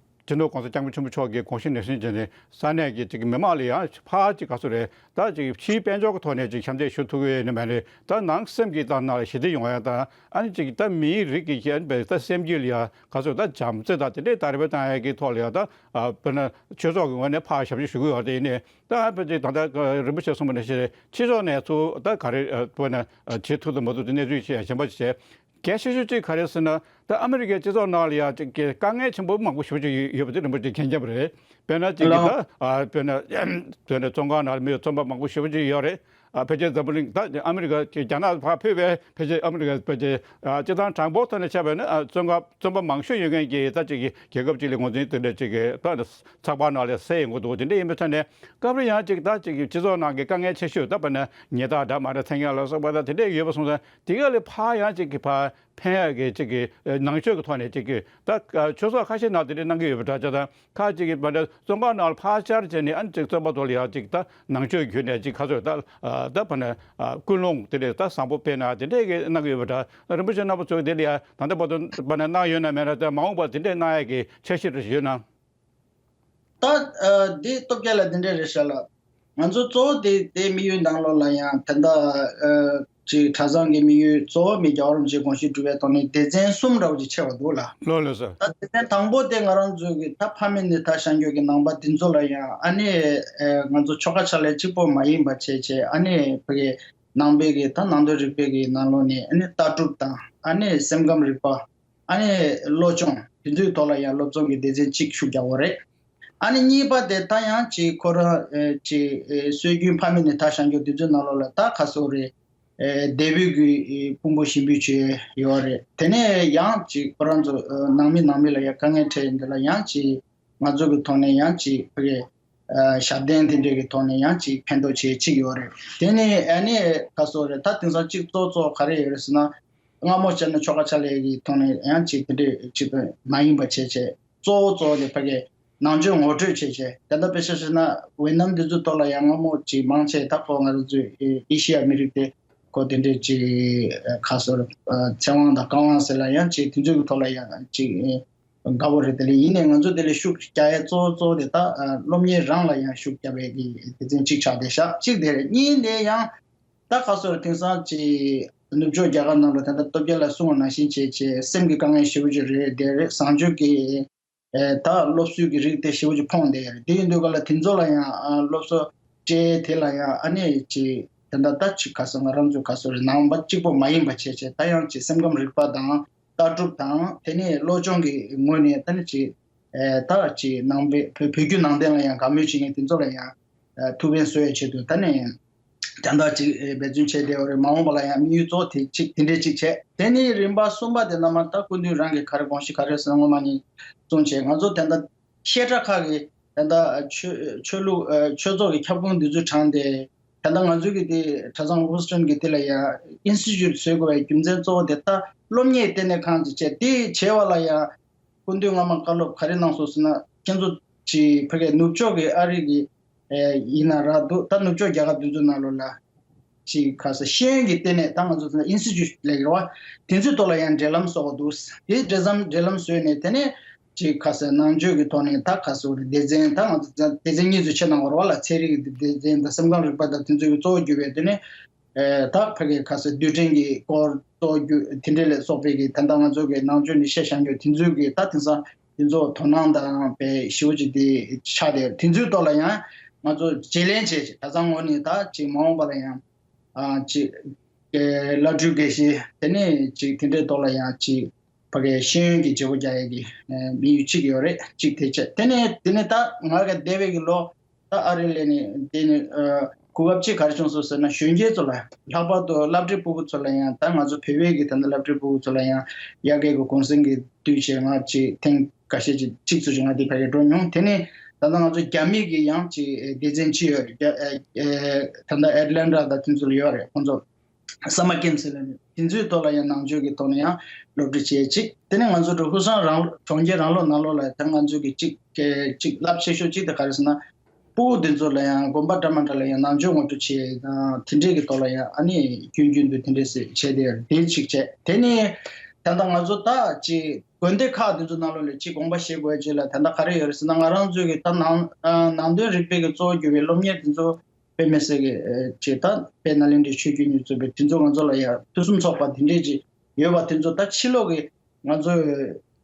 སྤྱི་ནོར་༸གོང་ས་༸སྐྱབས་མགོན་ཆེན་པོ་མཆོག་གིས་དགོངས་གཞི་ནན་སྲུང་བྱས་ནས་ས་གནས་ཀྱི་ཅིག་གི་མི་མང་ལ་ཡང་ཕར་ཅིག་ག་ཚོད་རེད། ད་ཅིག་ཕྱིའི་དཔལ་འབྱོར་གྱི་ཐོག་ནས་ཅིག་ཞབས་འདེགས་ཞུ་ཐུབ་ཀྱི་ཡོད་ནི་མ་རེད། ད་ནང་སེམས་ཀྱི་ད་ནང་ལ་ཞི་བདེ་ཡོང་ཡ་དང་། ཨ་ནི་ཅིག་ད་མིའི་རིགས་ཀྱི་ཨ་ནི་ད་སེམས་རྒྱུད་ལ་ཡ་ག་ཚོད་ད་བྱམས་བརྩེ་དང་དེ་འདྲའི་དར་སྤེལ་བཏང་ཡ་གི་ཐོག་ལ་ཡ་ད་ཨ་དཔེར་ན་ཆོས་ཚོགས་ཀྱི་ངོས་ནས་ཕར་ཞབས་ཕྱི་ཞུ་གི་ཡོད་རེད། ཡིན་ནའི་ད་ཨ་ཕལ་ཆེར་ད་ལྟ་རིན་པོ་ཆེ་གསུངས་པ་ནང་བཞིན་ཕྱི་ཕྱོགས་ནས་ཚུར་ད་ག་རེ་ཨ་དཔེར་ན་ཨ་བྱེད་ཐུབ་དང་མ་ཐུབ་དེ་གནས་ཚུལ་ཞིག་གཞན་པ་ཞིག་བྱས། གལ་ཆེ་ཤོས་གཅིག་ག་རེ་ཟེར་ན། ད་ཨ་མི་རི་ཀའི་སྤྱི་ཚོགས་ནང་ལ་ཡ་ཅིག་གི་དཀའ་ངལ་ཆེན་པོ་མང་པོ་ཞེ་པོ་ཅིག་ཡོད་པ་དེ་རིན་པོ་ཆེས་མཁྱེན་རྐྱང་རེད། དཔེར་ན་ཅིག་གི་ལགས། ད་ཨ་དཔེར་ན་དཔེར་ན་བཙོན་ཁང་ནང་ལ་མི་བཙོན་པ་མང་པོ་ཞེ་པོ་ཅིག་ཡོད་རེད། ཨ་ཕལ་ཆེར་འཛམ་བུ་གླིང་ད་ཨ་མི་རི་ཀ་ཅིག་རྒྱ་ནག་ཕར་ཕུད་པའི་ཕལ་ཆེར་ཨ་མི་རི་ཀ་ཕལ་ཆེར་ཨ་སྤྱི་བཏང་གྲངས་འབོར་ཐོག་ནས་ཆ་བཞག་ན་ཨ་བཙོན་ཁང་བཙོན་པ་མང་ཤོས་ཡོད་མཁན་གྱི་ད་ཅིག་གི་རྒྱལ་ཁབ་ཅིག་ལ་ངོས་འཛིན་དེ་འདྲ་ཅིག་གི་ད་ཚགས་པར་ནང་ལ་གསལ་ཡོང་གི་འདུག་དེ་འདྲ་ཡིན་པའི་ཆ་ནས་སྐབས་རེ་ཡང་ཅིག་ད་ཅིག་གི་སྤྱི་ཚོགས་ནང་གི་དཀའ་ངལ་ཆེ་ཤོས་ད་དཔེར་ན་ཉལ་ཐ་འདྲ་མ་འདྲ་འཐེན་ཡག་ལ་སོགས་པ་ད་དེ་འདྲ་ཡོད་པ་སོང་ཙང་། དེ་ག་ལས་ཕར་ཡང་ཅིག་གི་ཕར་ཕན་ཡག་གི་ཅིག་གི་ཨ་ནང་ཆོས་ཀྱི་ཐོག་ནས་ཅིག་གི་ད་ཨ་ཆོས་ཚོགས་ཁ་ཤས་ནང་དེ་འདྲ་གནང་གི་ཡོད་པ་འདྲ་ཆགས་དང་། ཁ་ཅིག་གི་བར་འདྲ་བཙོན་ཁང་ནང་ལ་ཕར་བཅར་བྱས་ནས་ཨ་ནི་ཅིག་བཙོན་པ་ཚོ་ལ་ཡང་ཅིག་ད་ནང་ཆོས་བརྒྱུད་ནས་ཅིག་ག་ཚོད་ད་ཨ་ད་བར་ན་ཨ་ཀུན་སློང་དེ་འདྲ་ད་བཟང་པོ་སྤེལ་ན་དེ་འདྲས་གི་གནང་གི་ཡོད་པ་འདྲ། རིན་པོ་ཆེ་རྣམ་པ་ཚོས་དེ་ལ་ཡང་ད་ལྟ་བར་དུ་བར་ན་གནང་ཡོད་ན་མེད་ན། ད་མ་འོངས་པར་དེ་འདྲས་གནང་ཡག་གི་འཆར་གཞི་རེ་ཞིག་ཡོད་ན། ད་ཨ་འདི་སྟོབས་རྒྱལ་ལགས་འདི་འདྲ་རེད་ཤག་ལགས། ང་ཚོ་གཙོ་བོ་དེ་དེ་དམིགས་ཡུལ་ནང་ལོགས་ལ་ཡང་ད་ལྟ་ཨ་ཅིག་གྲྭ་ཚང་གི་དམིགས་ཡུལ་གཙོ་བོ་མི་རྒྱལ་བ་རིན་པོ་ཆེའི་དགོངས་གཞི་སྒྲུབ་པའི་ཐོག་ནས་སྡེ་ཚན་གསུམ་འདྲ་བོ་ཅིག་ཕྱེ་བ་འདུག་ལགས། ལགས་ལགས་སོ། ད་སྡེ་ཚན་དང་པོ་དེ་ང་རང་ཚོའི་གི་ད་ཕ་མེས་ནས་ད་བྱ་འགྱུར་གྱི་ནང་པ་འདི་ཚོ་ལ་ཡང་ཨ་ནི་ཨ་ང་ཚོ་ཆོལ་ཁ་ཕྱག་ལས་གཅིག་པོ་མ་ཡིན་པ་བྱས་བྱས་ཨ་ནི་ཕ་གི་ནང་པའི་གི་ད་ནང་དོན་རིག་པའི་གི་ནང་ལོགས་ནས་ཨ་ནི་ལྟ་གྲུབ་དང་ཨ་ནི་སེམས་ཁམས་རིག་པ། ཨ་ནི་བློ་སྦྱོང་དེ་ཚོའི་ཐོག་ལ་ཡང་སློབ་སྦྱོང་གི་སྡེ་ཚན་གཅིག་ཤུགས་རྒྱག་དགོས་རེད། ཨ་ནི་གཉིས་པ་དེ་ད་ཡང་ཅིག་ཁོ་རང་ཨེ་ཅིག་ཨེ་སྲོལ་རྒྱུན་ཕ་མེས་ནས་ད་བྱ་འགྱུར་དེ་ཚོའི་ནང་ལོགས་ལ་ད་ག་སོགས་རེད། ཨེ་དེ་བོད་ཀྱི་ཨེ་ཕུང་པོ་ཞིག་འབུད་བྱས་ཡོད་རེད། དེ་ནས་ཡང་ཅིག་ཁོ་རང་ཚོ་ཨེ་ནང་མི་ནང་མི་ལ་ཡང་དཀའ་ངལ་འཕྲད་འདི་ལ་ཡང་ཅིག་ང་ཚོ་གི་ཐོག་ནས་ཡང་ཅིག་ཕ་གི་ཨ་ཞབས་བརྟན་དེ་འདྲས་ཀྱི་ཐོག་ནས་ཡང་ཅིག་ཕན་ཐོགས་བྱེད་ཅིག་ཡོད་རེད། དེ་ནས་ཨ་ནི་ག་སོགས་རེད། ད་དེང་སང་ཅིག་གཙོ་གཙོ་ག་རེ་ཡོད་རེད་ཟེར་ན། སྔ་མོ་བྱས་ན་ཆོལ་ཁ་ཕྱག་ལས་ཀྱི་ཐོག་ནས་ཡང་ཅིག་དེ་འདྲས་ཅིག་ཏུ་མ་ཡིན་པ་བྱས་བྱས་གཙོ་བོ་གཙོ་བོ་དེ་ཕ་གི་ནང་ཆོས་ངོ་སྤྲོད་བྱས་བྱས། ད་ལྟ་དཔེ་ཆ་བཞག་ན་ཝེ་ནམ་འདི་ཚོའི་ཐོག་ལ་ཡང་སྔ་མོ་ཅིག་མང་ཆེ་ད་ཁོ་ང་རང་ཚོའི་ཨེ་ཤི་ཡ་མི་རིགས་དེ་ཁོ་དེ་འདྲས་ཅིག་ག་སོགས་ཚེ་དབང་དང་བཀའ་དབང་ཟེར་ལ་ཡང་ཅིག་དེ་ཚོའི་ཐོག་ལ་ཡང་ཅིག་དགའ་བོ་རེད། དེ་ལས་ཡིན་ནའི་ང་ཚོ་དེ་ལས་ཤུགས་རྒྱག་ཡས་གཙོ་བོ་གཙོ་བོ་དེ་ད་ཨ་སློབ་གཉེར་རང་ལ་ཡང་ཤུགས་རྒྱག་པའི་གི་སྡེ་ཚན་གཅིག་ཆགས་བསྡད་ཤག་གཅིག་དེ་རེད། གཉིས་དེ་ཡང་ད་ག་སོགས་དེང་སང་ཅིག་ནུབ་ཕྱོགས་རྒྱལ་ཁབ་ནང་ལ་ད་ལྟ་སྟོབས་རྒྱལ་ལགས་གསུངས་པ་ནང་བཞིན་བྱས་བྱས་སེམས་ཀྱི་དཀའ་ངལ་ཞེ་པོ་ཅིག་རེད། དེ་རེད། བཟང་སྤྱོད་ཀྱི་ཨེ་ད་སློབ་གསོའི་གི་རིགས་དེ་ཞེ་པོ་ཅིག་ཕོངས་བསྡད་ཡོད་རེད། དེ་ཡིན་དུས་ག་ལ་དེ་ཚོ་ལ་ཡང་ཨ་སློབ་གསོ་སྤྲད་དེ་ལ་ཡང་ཨ་ནི་ཅིག་དེ་འདྲ་ད་ཅིག་ག་སོགས་ང་རང་ཚོ་ག་སོགས་རེད། ནང་པ་གཅིག་པོ་མ་ཡིན་པ་བྱས་བྱས་ད་ཡང་ཅིག་སེམས་ཁམས་རིག་པ་དང་། ལྟ་གྲུབ་དང་དེ་ནས་བློ་སྦྱོང་གི་ངོས་ནས་ད་ནི་ཅིག་ཨེ་ད་ཅིག་ནང་པའི་བོད་བོད་བརྒྱུད་ནང་བསྟན་ལ་ཡང་དགའ་མོས་བྱེད་མཁན་དེ་ཚོ་ལ་ཡང་ཨེ་ཐུགས་ཕན་གསོས་ཡའི་ཆེད་དུ་ད་ནི་དེ་འདྲ་ཅིག་ཨེ་འབད་བརྩོན་བྱས་བསྡད་ཡོད་རེད། མ་འོངས་པ་ལ་ཡང་དམིགས་ཡུལ་གཙོ་བོ་དེ་ཅིག་དེ་འདྲས་ཅིག་བྱས། དེ་ནས་རིམ་པ་གསུམ་པ་དེ་ནང་མ་ད་སྐུ་མདུན་རང་གི་ག་རེ་དགོངས་གཞི་ག་རེ་ཟེར་ན་སྔོན་མ་ནས་གསུངས་བྱས། ང་ཚོ་དེ་འདྲ་བཤད་གྲྭ་ཁག་གི་ད་ལྟ་ཆོས་ཆོས་ལུགས་ཨ་ཆོས་ཚོགས་ཀྱི་ཁྱབ་ཁོངས་འདི་ཚོ་དྲངས་ཏེ། ད་ལྟ་ང་ཚོ་གི་དེ་གྲྭ་ཚང་ཧུ་སི་ཊོན་གི་དེ་ལ་ཡང་ཨིན་སི་ཊི་ཅུཊ་བཟོ་དགོས་པའི་རྒྱུ་མཚན་གཙོ་བོ་དེ་ད་སློབ་གཉེར་ལྟེ་གནས་ཁང་ཅིག་བྱས། དེ་བྱས་པ་ལ་ཡང་སྐུ་མདུན་སྔ་མ་བཀའ་སློབ་ག་རེ་གནང་སོང་ཟེར་ན། ཁྱེད་ཚོ་ཅིག་ཕ་གི་ནུབ་ཕྱོགས་ཀྱི་ཨ་རི་གི་ ཨེ་ཡིན་ན་རག་འདུག་ད་ནུབ་ཕྱོགས་རྒྱལ་ཁབ་དེ་ཚོའི་ནང་ལོགས་ལ་ཅིག་ག་ས་ཤེས་ཡོན་གྱི་ལྟེ་གནས། ད་ང་ཚོ་ཚོ་ཨིན་སི་ཊི་ཊུཊ་ལབ་ཀྱི་རེད་བ། དེ་ཚོའི་ཐོག་ལ་ཡང་འབྲེལ་ལམ་བཟོ་དགོས་འདུག་དེ་འབྲེལ་ཟམ་འབྲེལ་ལམ་བཟོས་ནས། དེ་ནས་ཅིག་ག་ས་ནང་ཆོས་ཀྱི་ཐོག་ནས་ད་ག་ས་སྡེ་ཚན། ད་ང་ཚོ་སྡེ་ཚན་གཉིས་ཚོ་ཕྱེ་གནང་བ་རེད་བ་ལ། ཚན་རིག་གི་སྡེ་ཚན་དང་སེམས་ཁམས་རིག་པ་དང་དེ་ཚོའི་གཙོ་བོ་གྱུར་པའི། དེ་ནས་ཨེ་ད་ཕ་གི་ག་ས་རྡུལ་ཕྲན་གྱི་སྐོར་གཙོ་བོ་གྱུར་དེ་འདྲ་ལ་སོགས་པའི་གི་ད་ལྟ་ང་ཚོ་གི་ནང་ཆོས་ནས་བཤད་བཞག་རྒྱུ་དེ་ཚོའི་གི་ད་དེང་སང་དེ་ཚོ་དོ་སྣང་དང་དཔེ་ཞེ་པོ་ཅིག་དེ་ཆགས་བསྡད་ཡོད། དེ་ཚོའི་ཐོག་ལ་ཡང་ང་ཚོ་བརྗེ་ལེན་བྱས། གྲྭ་ཚང་ངོས་ནས་ད་ཅིག་མ་འོངས་པ་ལ་ཡང་ཨ་ཅིག་ཨེ་བླ་སྤྲུལ་དགེ་བཤེས། དེ་ནས་ཅིག་དེ་འདྲའི་ཐོག་ལ་ཡང་ཅིག་ཕ་གི་ཤེས་ཡོན་གྱི་བརྗེ་པོ་རྒྱག་ཡས་ཀྱི་ཨེ་དམིགས་ཡུལ་གཅིག་ཡོད་རེད། གཅིག་དེ་བྱས། དེ་ནས་དེ་ནས་ད་ང་ག་འདས་པའི་གི་ལོ་ད་ཨ་རི་སླེབས་ནས་དེ་ནས་ཨ་གོ་སྐབས་གཅིག་ག་རེ་བྱུང་སོང་ཟེར་ན། གཞོན་སྐྱེས་ཚོ་ལ། ལྷག་པར་དུ་སློབ་གྲྭའི་སྤུ་གུ་ཚོ་ལ་ཡང་། ད་ང་ཚོ་བོད་པའི་གི་ད་ལྟ་སློབ་གྲྭའི་སྤུ་གུ་ཚོ་ལ་ཡང་དབྱར་ཁའི་གི་གུང་སེང་གི་དུས་བྱས། ང་ཅིག་ཐེངས་ཁ་ཤས་ཅིག་གཅིག་ཙམ་ཅིག་ང་དེ་ཕ་གིར་འགྲོ་མྱོང་། དེ་ནས་ད་ལྟ་ང་ཚོ་རྒྱ་མི་གི་ཡང་ཅིག་སྡེ་ཚན་ཅིག་ཡོད་རེད། རྒྱ་ཨེ་ཨེ་ད་ལྟ་ཨེ་ཊ་ལན་ཊ་དང་དེ་ཚོ་ལ་ཡོད་རེད། ཁོང་ཚོ་སམ་མར་ཀེམ་ཟེར་ལབ་ནས། དེ་ཚོའི་ཐོག་ལ་ཡང་ནང་ཆོས་ཀྱི་ཐོག་ནས་ཡང་སློབ་ཁྲིད་བྱེད་ཅིག་དེ་ནས་ང་ཚོ་ཧུ་སང་རང་གྲོང་ཁྱེར་རང་ལོགས་ནང་ལོགས་ལ་ད་ང་ཚོ་གི་ཅིག་ཅིག་རླབས་ཆེ་ཤོས་ཅིག་དེ་ག་རེ་ཟེར་ན། སྤུ་གུ་དེ་ཚོ་ལ་ཡང་དགོན་པ་འདྲ་མི་འདྲ་ལ་ཡང་ནང་ཆོས་ངོ་སྤྲོད་བྱེད་དང་། དེ་འདྲས་ཀྱི་ཐོག་ལ་ཡང་ཨ་ནི་རྒྱུན་རྒྱུན་དུ་དེ་འདྲས་སེ་བྱས་ཏེ་ཡོད་རེད། དེ་གཅིག་བྱས། དེ་ནས་ད་ལྟ་ང་ཚོ་ད་ཅིག་དགོན་སྡེ་ཁག་དེ་ཚོ་ནང་ལོགས་ལ་ཅིག་དགོངས་པ་བཞེས་དགོས་ཅིག་ལ་ད་ལྟ་ག་རེ་ཡོད་རེད་ཟེར་ན། ང་རང་ཚོའི་གི་ད་ནང་ཨ་ནང་དོན་རིག་པའི་གི་གཙོ་བོ་གྱུར་པའི་སློབ་གཉེར་དེ་ཚོ་དཔེ་མི་སྲིད་གི་ཨེ་ཅིག་ད་དཔལ་ནཱ་ལེནྡྲའི་ཆོས་བརྒྱུད་གཉིས་གཙོས་པའི་དེ་ཚོ་ང་ཚོ་ལ་ཡང་ཐུགས་སེམས་ཚོགས་པ་དེ་འདྲས་ཅིག་ཡོད་པ་དེ་ཚོ་ད་ཕྱི་ལོགས་གི་ང་ཚོ་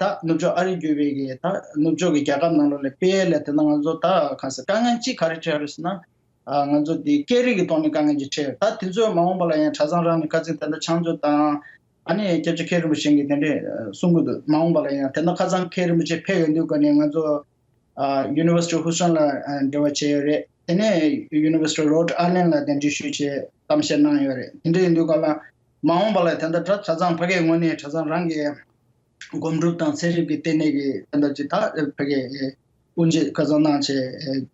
ད་ནུབ་ཕྱོགས་ཨ་རི་བརྒྱུད་པའི་གི་ད་ནུབ་ཕྱོགས་ཀྱི་རྒྱལ་ཁབ་ནང་ལོགས་ལ་སྤེལ་ཡས་ལ་དེ་ན་ང་ཚོ་ད་ག་ས་དཀའ་ངལ་གཅིག་ག་རེ་འཕྲད་རེད་ཟེར་ན། ཨ་ང་ཚོ་དེ་སྐད་རིགས་ཀྱི་ཐོག་ནས་དཀའ་ངལ་གཅིག་འཕྲད་ཡོད། ད་དེ་ཚོ་མ་འོངས་པ་ལ་ཡང་གྲྭ་ཚང་རང་ནས་ཁ་སང་ད་ལྟ་ཕྱག་མཛོད་དང་། ཨ་ནི་སྐྱབས་རྗེ་མཁན་རིན་པོ་ཆེ་གིས་དེ་འདྲས་གསུང་གི་འདུག་མ་འོངས་པ་ལ་ཡང་དེ་ན་ཁ་སང་མཁན་རིན་པོ་ཆེ་ཕེབས་ཡོང་དུས་ག་ནས་ང་ཚོ་ཨ་University of Houston ལ་ཨ་འབྲེལ་བ་བྱས་ཡོད་རེད། དེ་ནས་University of Rhode Island ལ་གདན་འདྲེན་ཞུས་བྱས་གཏམ་བཤད་གནང་ཡོད་རེད། དེ་འདྲ་ཡིན་དུས་ག་ལ་མ་འོངས་པ་ལ་དེ་འདྲ་གྲྭ་ཚང་ཕ་གིའི་ངོས་ནས་གྲྭ་ཚང་རང་གི་སྒོམ་སྒྲུབ་དང་ཚན་རིག་གི་ལྟེ་གནས་ཀྱི་དེ་འདྲ་ཅིག་ད་ཕ་གི་དབུ་འབྱེད་ཁ་སང་གནང་བྱས་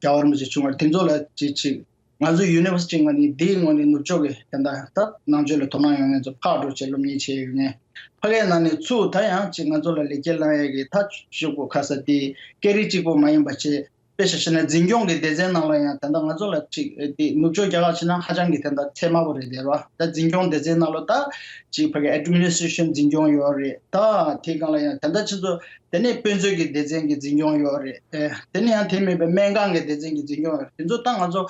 རྒྱལ་བ་རིན་པོ་ཆེ་བྱུང་བ་དེ་ཚོ་ལ་ཅིག་ཅིག་ང་ཚོ་University ངོས་ནས་འདིའི་ངོས་ནས་ནུབ་ཕྱོགས་ཀྱི་དེ་འདྲ་ད་ནང་ཆོས་ལ་དོ་སྣང་ཡོང་མཁན་ཚོ་ཕར་འགྲོ་བྱས་སློབ་གཉེར་བྱས་ཡོང་མཁན། ཕ་གིའི་ནང་ནས་ཚུར་ད་ཡང་ཅིག་ང་ཚོ་ལ་ལེགས་སྐྱེས་བླང་ཡས་ཀྱི་ད་ཤོག་གུ་ཁ་ས་དེ་སྐད་རིགས་གཅིག་པོ་མ་ཡིན་པ་བྱས། དཔེ་ཆ་བཞག་ན་འཛིན་སྐྱོང་གི་སྡེ་ཚན་ནང་ལ་ཡང་དེ་འདྲ་ང་ཚོ་ལ་ཅིག་དེ་ནུབ་ཕྱོགས་རྒྱ་གར་ཕྱིན་ན་ཧ་ཅང་གི་དེ་འདྲ་ཚད་དམའ་པོ་རེད་དེ་ར། ད་འཛིན་སྐྱོང་སྡེ་ཚན་ནང་ལ་ད་ཅིག་ཕ་གི་Administration འཛིན་སྐྱོང་ཡོད་རེད། ད་དེ་སྒང་ལ་ཡང་དེ་འདྲ་ཁྱེད་ཚོ་དེ་ནས་དཔེ་མཛོད་ཀྱི་སྡེ་ཚན་གྱི་འཛིན་སྐྱོང་ཡོད་རེད། ཨེ་དེ་ནས་ཡང་དེ་མིན་པའི་སྨན་ཁང་གི་སྡེ་ཚན་གྱི་འཛིན་སྐྱོང་ཡོད་རེད། དེ་ཚོ་ད་ང་ཚོ་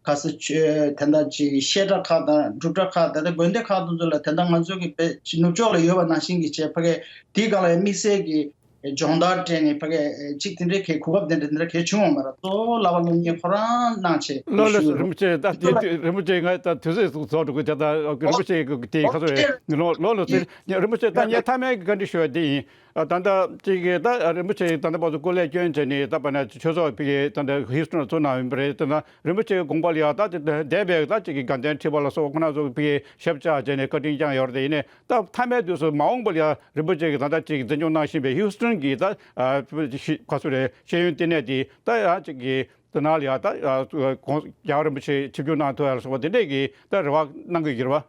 ག་ས་ཆོས་དེ་འདྲ་ཅིག་བཤད་གྲྭ་ཁག་དང་སྒྲུབ་གྲྭ་ཁག་དང་། ད་དགོན་སྡེ་ཁག་དེ་ཚོ་ལ་དེ་འདྲ་ང་ཚོ་གི་དཔེ་ནུབ་ཕྱོགས་ལ་ཡོད་པ་ནང་བཞིན་གྱི་བྱས་ཕ་གི་དེའི་སྒང་ལ་ཡང་དམིགས་བསལ་གྱི་སྦྱོང་བརྡར་སྤྲད་ནས་ཕ་གི་ཅིག་དེ་འདྲའི་གི་གོ་སྐབས་དེ་འདྲ་དེ་འདྲ་གལ་བྱུང་བ་མ་རེད། གཙོ་བོ་ལབ་པ་སློབ་གཉེར་ཁོ་རང་གནང་བྱས་ལོ་ལོ་ཞུ་རོགས། རིན་པོ་ཆེ་ད་དེ་དེ་རིན་པོ་ཆེ་ང་ད་དུས་ཚོད་ཟུག་ཚོགས་འགྲོ་གི་དེ། ད་རིན་པོ་ཆེ་གི་དེ་ཁ་ཚོད་ལོ་ལོ་ཚེ་རིང་། རིན་པོ་ཆེ་ད་ངས་མཐའ་མའི་གི་བཀའ་འདྲི་ཞུ་བ་དེ་ཡིན། ད་ད་ཅིག་གི་ད་རིན་པོ་ཆེ་ད་ད་བར་དུ་སྐུ་ལས་བསྐྱོན་བྱས་ནས་ད་བར་ན་ཆོས་ཚོགས་ཕ་གི་ད་ད་ཧིའུ་སི་ཊོན་ཚུར་གནང་ཡོད་པ་རེད། ད་ད་རིན་པོ་ཆེ་གི་དགོངས་པ་ལ་ཡ་ད་དེ་འདས་པའི་ད་ཅིག་གི་དགའ་ལྡན་ཁྲི་པ་ལ་སོགས་ཁོ་ན་ཚོ་ཕ་གི་ཞབས་བཅགས་བྱས་ནས་བཀའ་དྲིན་བསྐྱངས་ཡོད་རེད། དེ་ཡིན་ནའི་ད་མཐའ་མའི་དུས་སུ་མ་འོངས་པ་ལ་ཡ་རིན་པོ་ཆེ་གིས་ད་ལྟ་ཅིག་འཛིན་སྐྱོང་གནང་བཞིན་པའི་ཧིའུ་སི་ཊོན་གྱི་ད་ཨ་ཤི་ག་ཚོད་རེད། ཤེས་ཡོན་ལྟེ་གནས་དེ་ད་ཡ་ཅིག་གི་དེ་ནང་ལ་ཡ་ད་ཨ་གོང་རྒྱལ་བ་རིན་པོ་ཆེ་ཆིབས་བསྒྱུར་གནང་ཐུབ་ཡ་ལ་སོགས་པ་དེ་འདྲས་ཀྱི་ད་རེ་བ་གནང་གི་ཡོད་རེད་བ།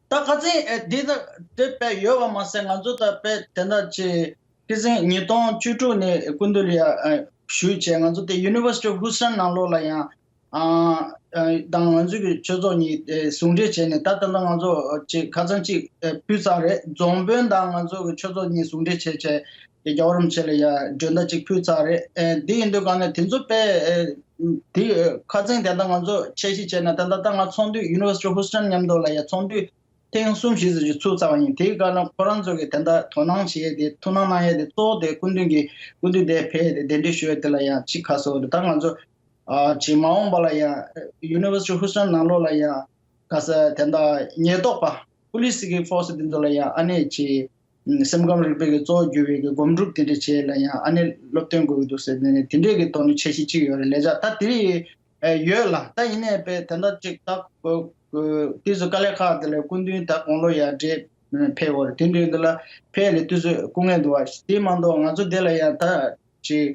ད་ཁ་སང་ཨེ་འདི་ད་དེ་དཔེ་ཡོད་པ་མ་ཟད། ང་ཚོ་ད་དཔེ་དེ་འདྲ་ཅིག་ཁ་སང་ཉིས་སྟོང་བཅུ་དྲུག་ནས་སྐུ་མདུན་ལ་ཡ་ཨ་ཞུས་བྱས། ང་ཚོ་དེ་University of Houston ནང་ལོགས་ལ་ཡང་ཨ་ཨ་དང་ང་ཚོ་གི་ཆོས་ཚོགས་གཉིས་ཨེ་ཟུང་འབྲེལ་བྱས་ནས། ད་ད་ལྟ་ང་ཚོ་ཅིག་ཁ་སང་ཅིག་ཨེ་ཕུལ་ཚར་རེད། རྫོང་དཔོན་དང་ང་ཚོ་གི་ཆོས་ཚོགས་གཉིས་ཟུང་འབྲེལ་བྱས་བྱས་རྒྱལ་བ་རིན་པོ་ཆེ་ལ་ཡ་མགྲོན་བརྡ་ཅིག་ཕུལ་ཚར་རེད། ཨེ་འདི་ཡིན་དུས་གང་ནས་དེ་ཚོ་དཔེ་ཨེ་དེ་ཁ་སང་དེ་འདྲ་ང་ཚོ་འཆར་གཞི་བྱས་ན། ད་ལྟ་ད་ང་ཚོགས་འདུ་University of Houston མཉམ་དུ་ལ་ཡ་ཚོགས་འདུ་ཐེངས་གསུམ་བཞི་ཙམ་ཞིག་ཚུགས་ཚར་བ་ཡིན། དེའི་སྒང་ལ་ཁོ་རང་ཚོ་གི་དེ་འདྲ་དོ་སྣང་བྱེད་ཡས་དེ། ཐུགས་སྣང་གནང་ཡས་དེ་གཙོ་བོ་དེ་སྐུ་མདུན་གྱི་སྐུ་མདུན་དེ་ཕེབས་ཏེ་གདན་འདྲེན་ཞུ་ཡས་དེ་ལ་ཡང་ཅིག་ཁ་གསལ་བོ་རེད། ད་ང་ཚོ་ཨ་ཅིག་མ་འོངས་པ་ལ་ཡང་University of Houston ནང་ལོགས་ལ་ཡང་ག་ས་དེ་འདྲ་ཉེན་རྟོག་པ་Police གི་Force དེ་ཚོ་ལ་ཡང་ཨ་ནེ་ཅིག་སེམས་ཁམས་རིག་པའི་གི་གཙོ་བོ་གྱུར་པའི་གི་སྒོམ་སྒྲུབ་དེ་འདྲ་བྱས་ལ་ཡང་ཨ་ནེ་སློབ་སྟོན་དགོས་ཀྱི་འདུག་ཟེར་ནས་དེ་འདྲའི་གི་ཐོག་ནས་འཆར་གཞི་གཅིག་ཡོད་རེད། ལས་བྱ་ད་དེ་རིགས་ཡོད་ལ། ད་ཡིན་ནའི་དཔེ་དེ་འདྲ་ཅིག་ད་དུས་ཚོད་དཀའ་ལས་ཁག་དེ་ལ་སྐུ་མདུན་ད་དགུང་ལོ་ཡར་རྒྱས་ཕེབས་ཡོད་རེད། དེ་འདྲའི་འདི་ལ་ཕེབས་ལ་དུས་ཚོད་སྐུ་ངལ་འདུག་བ། དེ་མ་གཏོགས་ང་ཚོ་དེ་ལ་ཡང་ད་ཅིག་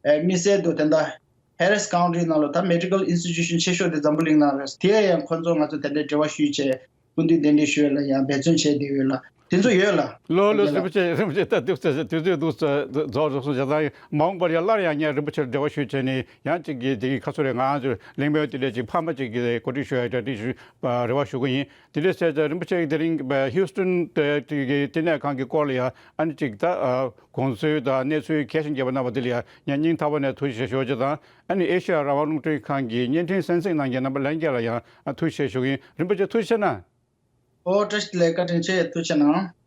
དམིགས་བསལ་དུ་དེ་འདྲ་Harris County ནང་ལ་ད་Medical Institution ཆེ་ཤོས་དེ་འཛམ་བུ་གླིང་ནང་རེད། དེ་ལ་ཡང་ཁོང་ཚོ་ང་ཚོ་དེ་འདྲའི་འབྲེལ་བ་ཞུས་བྱས་སྐུ་མདུན་གདན་འདྲེན་ཞུ་ཡས་ལ་ཡང་འབད་བརྩོན་བྱས་བསྡད་ཡོད་ལ། དེ་ཚོ་ཡོད་ལ། ལོ་ལོ། རིན་པོ་ཆེ། རིན་པོ་ཆེ། ད་དུས་ཚོད་དུས་ཚོད་འདུག་ཟེར་རྫོགས་རྫོགས་སོང་ཙང་། མ་འོངས་པར་ཡང་སླར་ཡང་ངས་རིན་པོ་ཆེར་འབྲེལ་བ་ཞུས་བྱས་ནས། ཡང་ཅིག་གི་དེ་གི་ཁ་སོ་རེ་ང་ཚོ་གླེང་མོལ་དེ་འདྲ་ཅིག་ཕ་མ་ཅིག་གི་གོ་སྒྲིག་ཞུ་ཡ་གྲ་སྒྲིག་ཞུ་རེ་བ་ཞུ་གི་ཡིན། དེ་འདྲ་བྱས་ཙང་རིན་པོ་ཆེ་གིས་དེ་རིང་ཧིའུ་སི་ཊོན་དེ་གི་བསྟི་གནས་ཁང་གི་སྐོར་ལ་ཡང་ཨ་ནི་ཅིག་ད་དགོངས་ཚུལ་དང་གནས་ཚུལ་གལ་ཆེན་རྒྱས་པ་གནང་བ་དེ་ལ་ཡང་ངས་སྙིང་ཐག་པ་ནས་ཐུགས་རྗེ་ཆེ་ཞུ་བ་ཅིག་དང་། ཨ་ནི་ཨེ་ཤེ་ཡ་རང་དབང་རླུང་འཕྲིན་ཁང་གི་བརྙན་འཕྲིན་གསན་གཟིགས་གནང་མཁན་རྣམ་པ་ལྷན་རྒྱས་ལ་ཡང་ཐུགས་རྗེ་ཆེ་ཞུ་གི་ཡིན། རིན་པོ་ཆེ་ཐུགས་རྗེ་ཆེ་གནང་། ཨོ། བཀྲ་ཤིས་བདེ་ལེགས། བཀའ་དྲིན་ཆེ། ཐུགས་རྗེ་གནང་།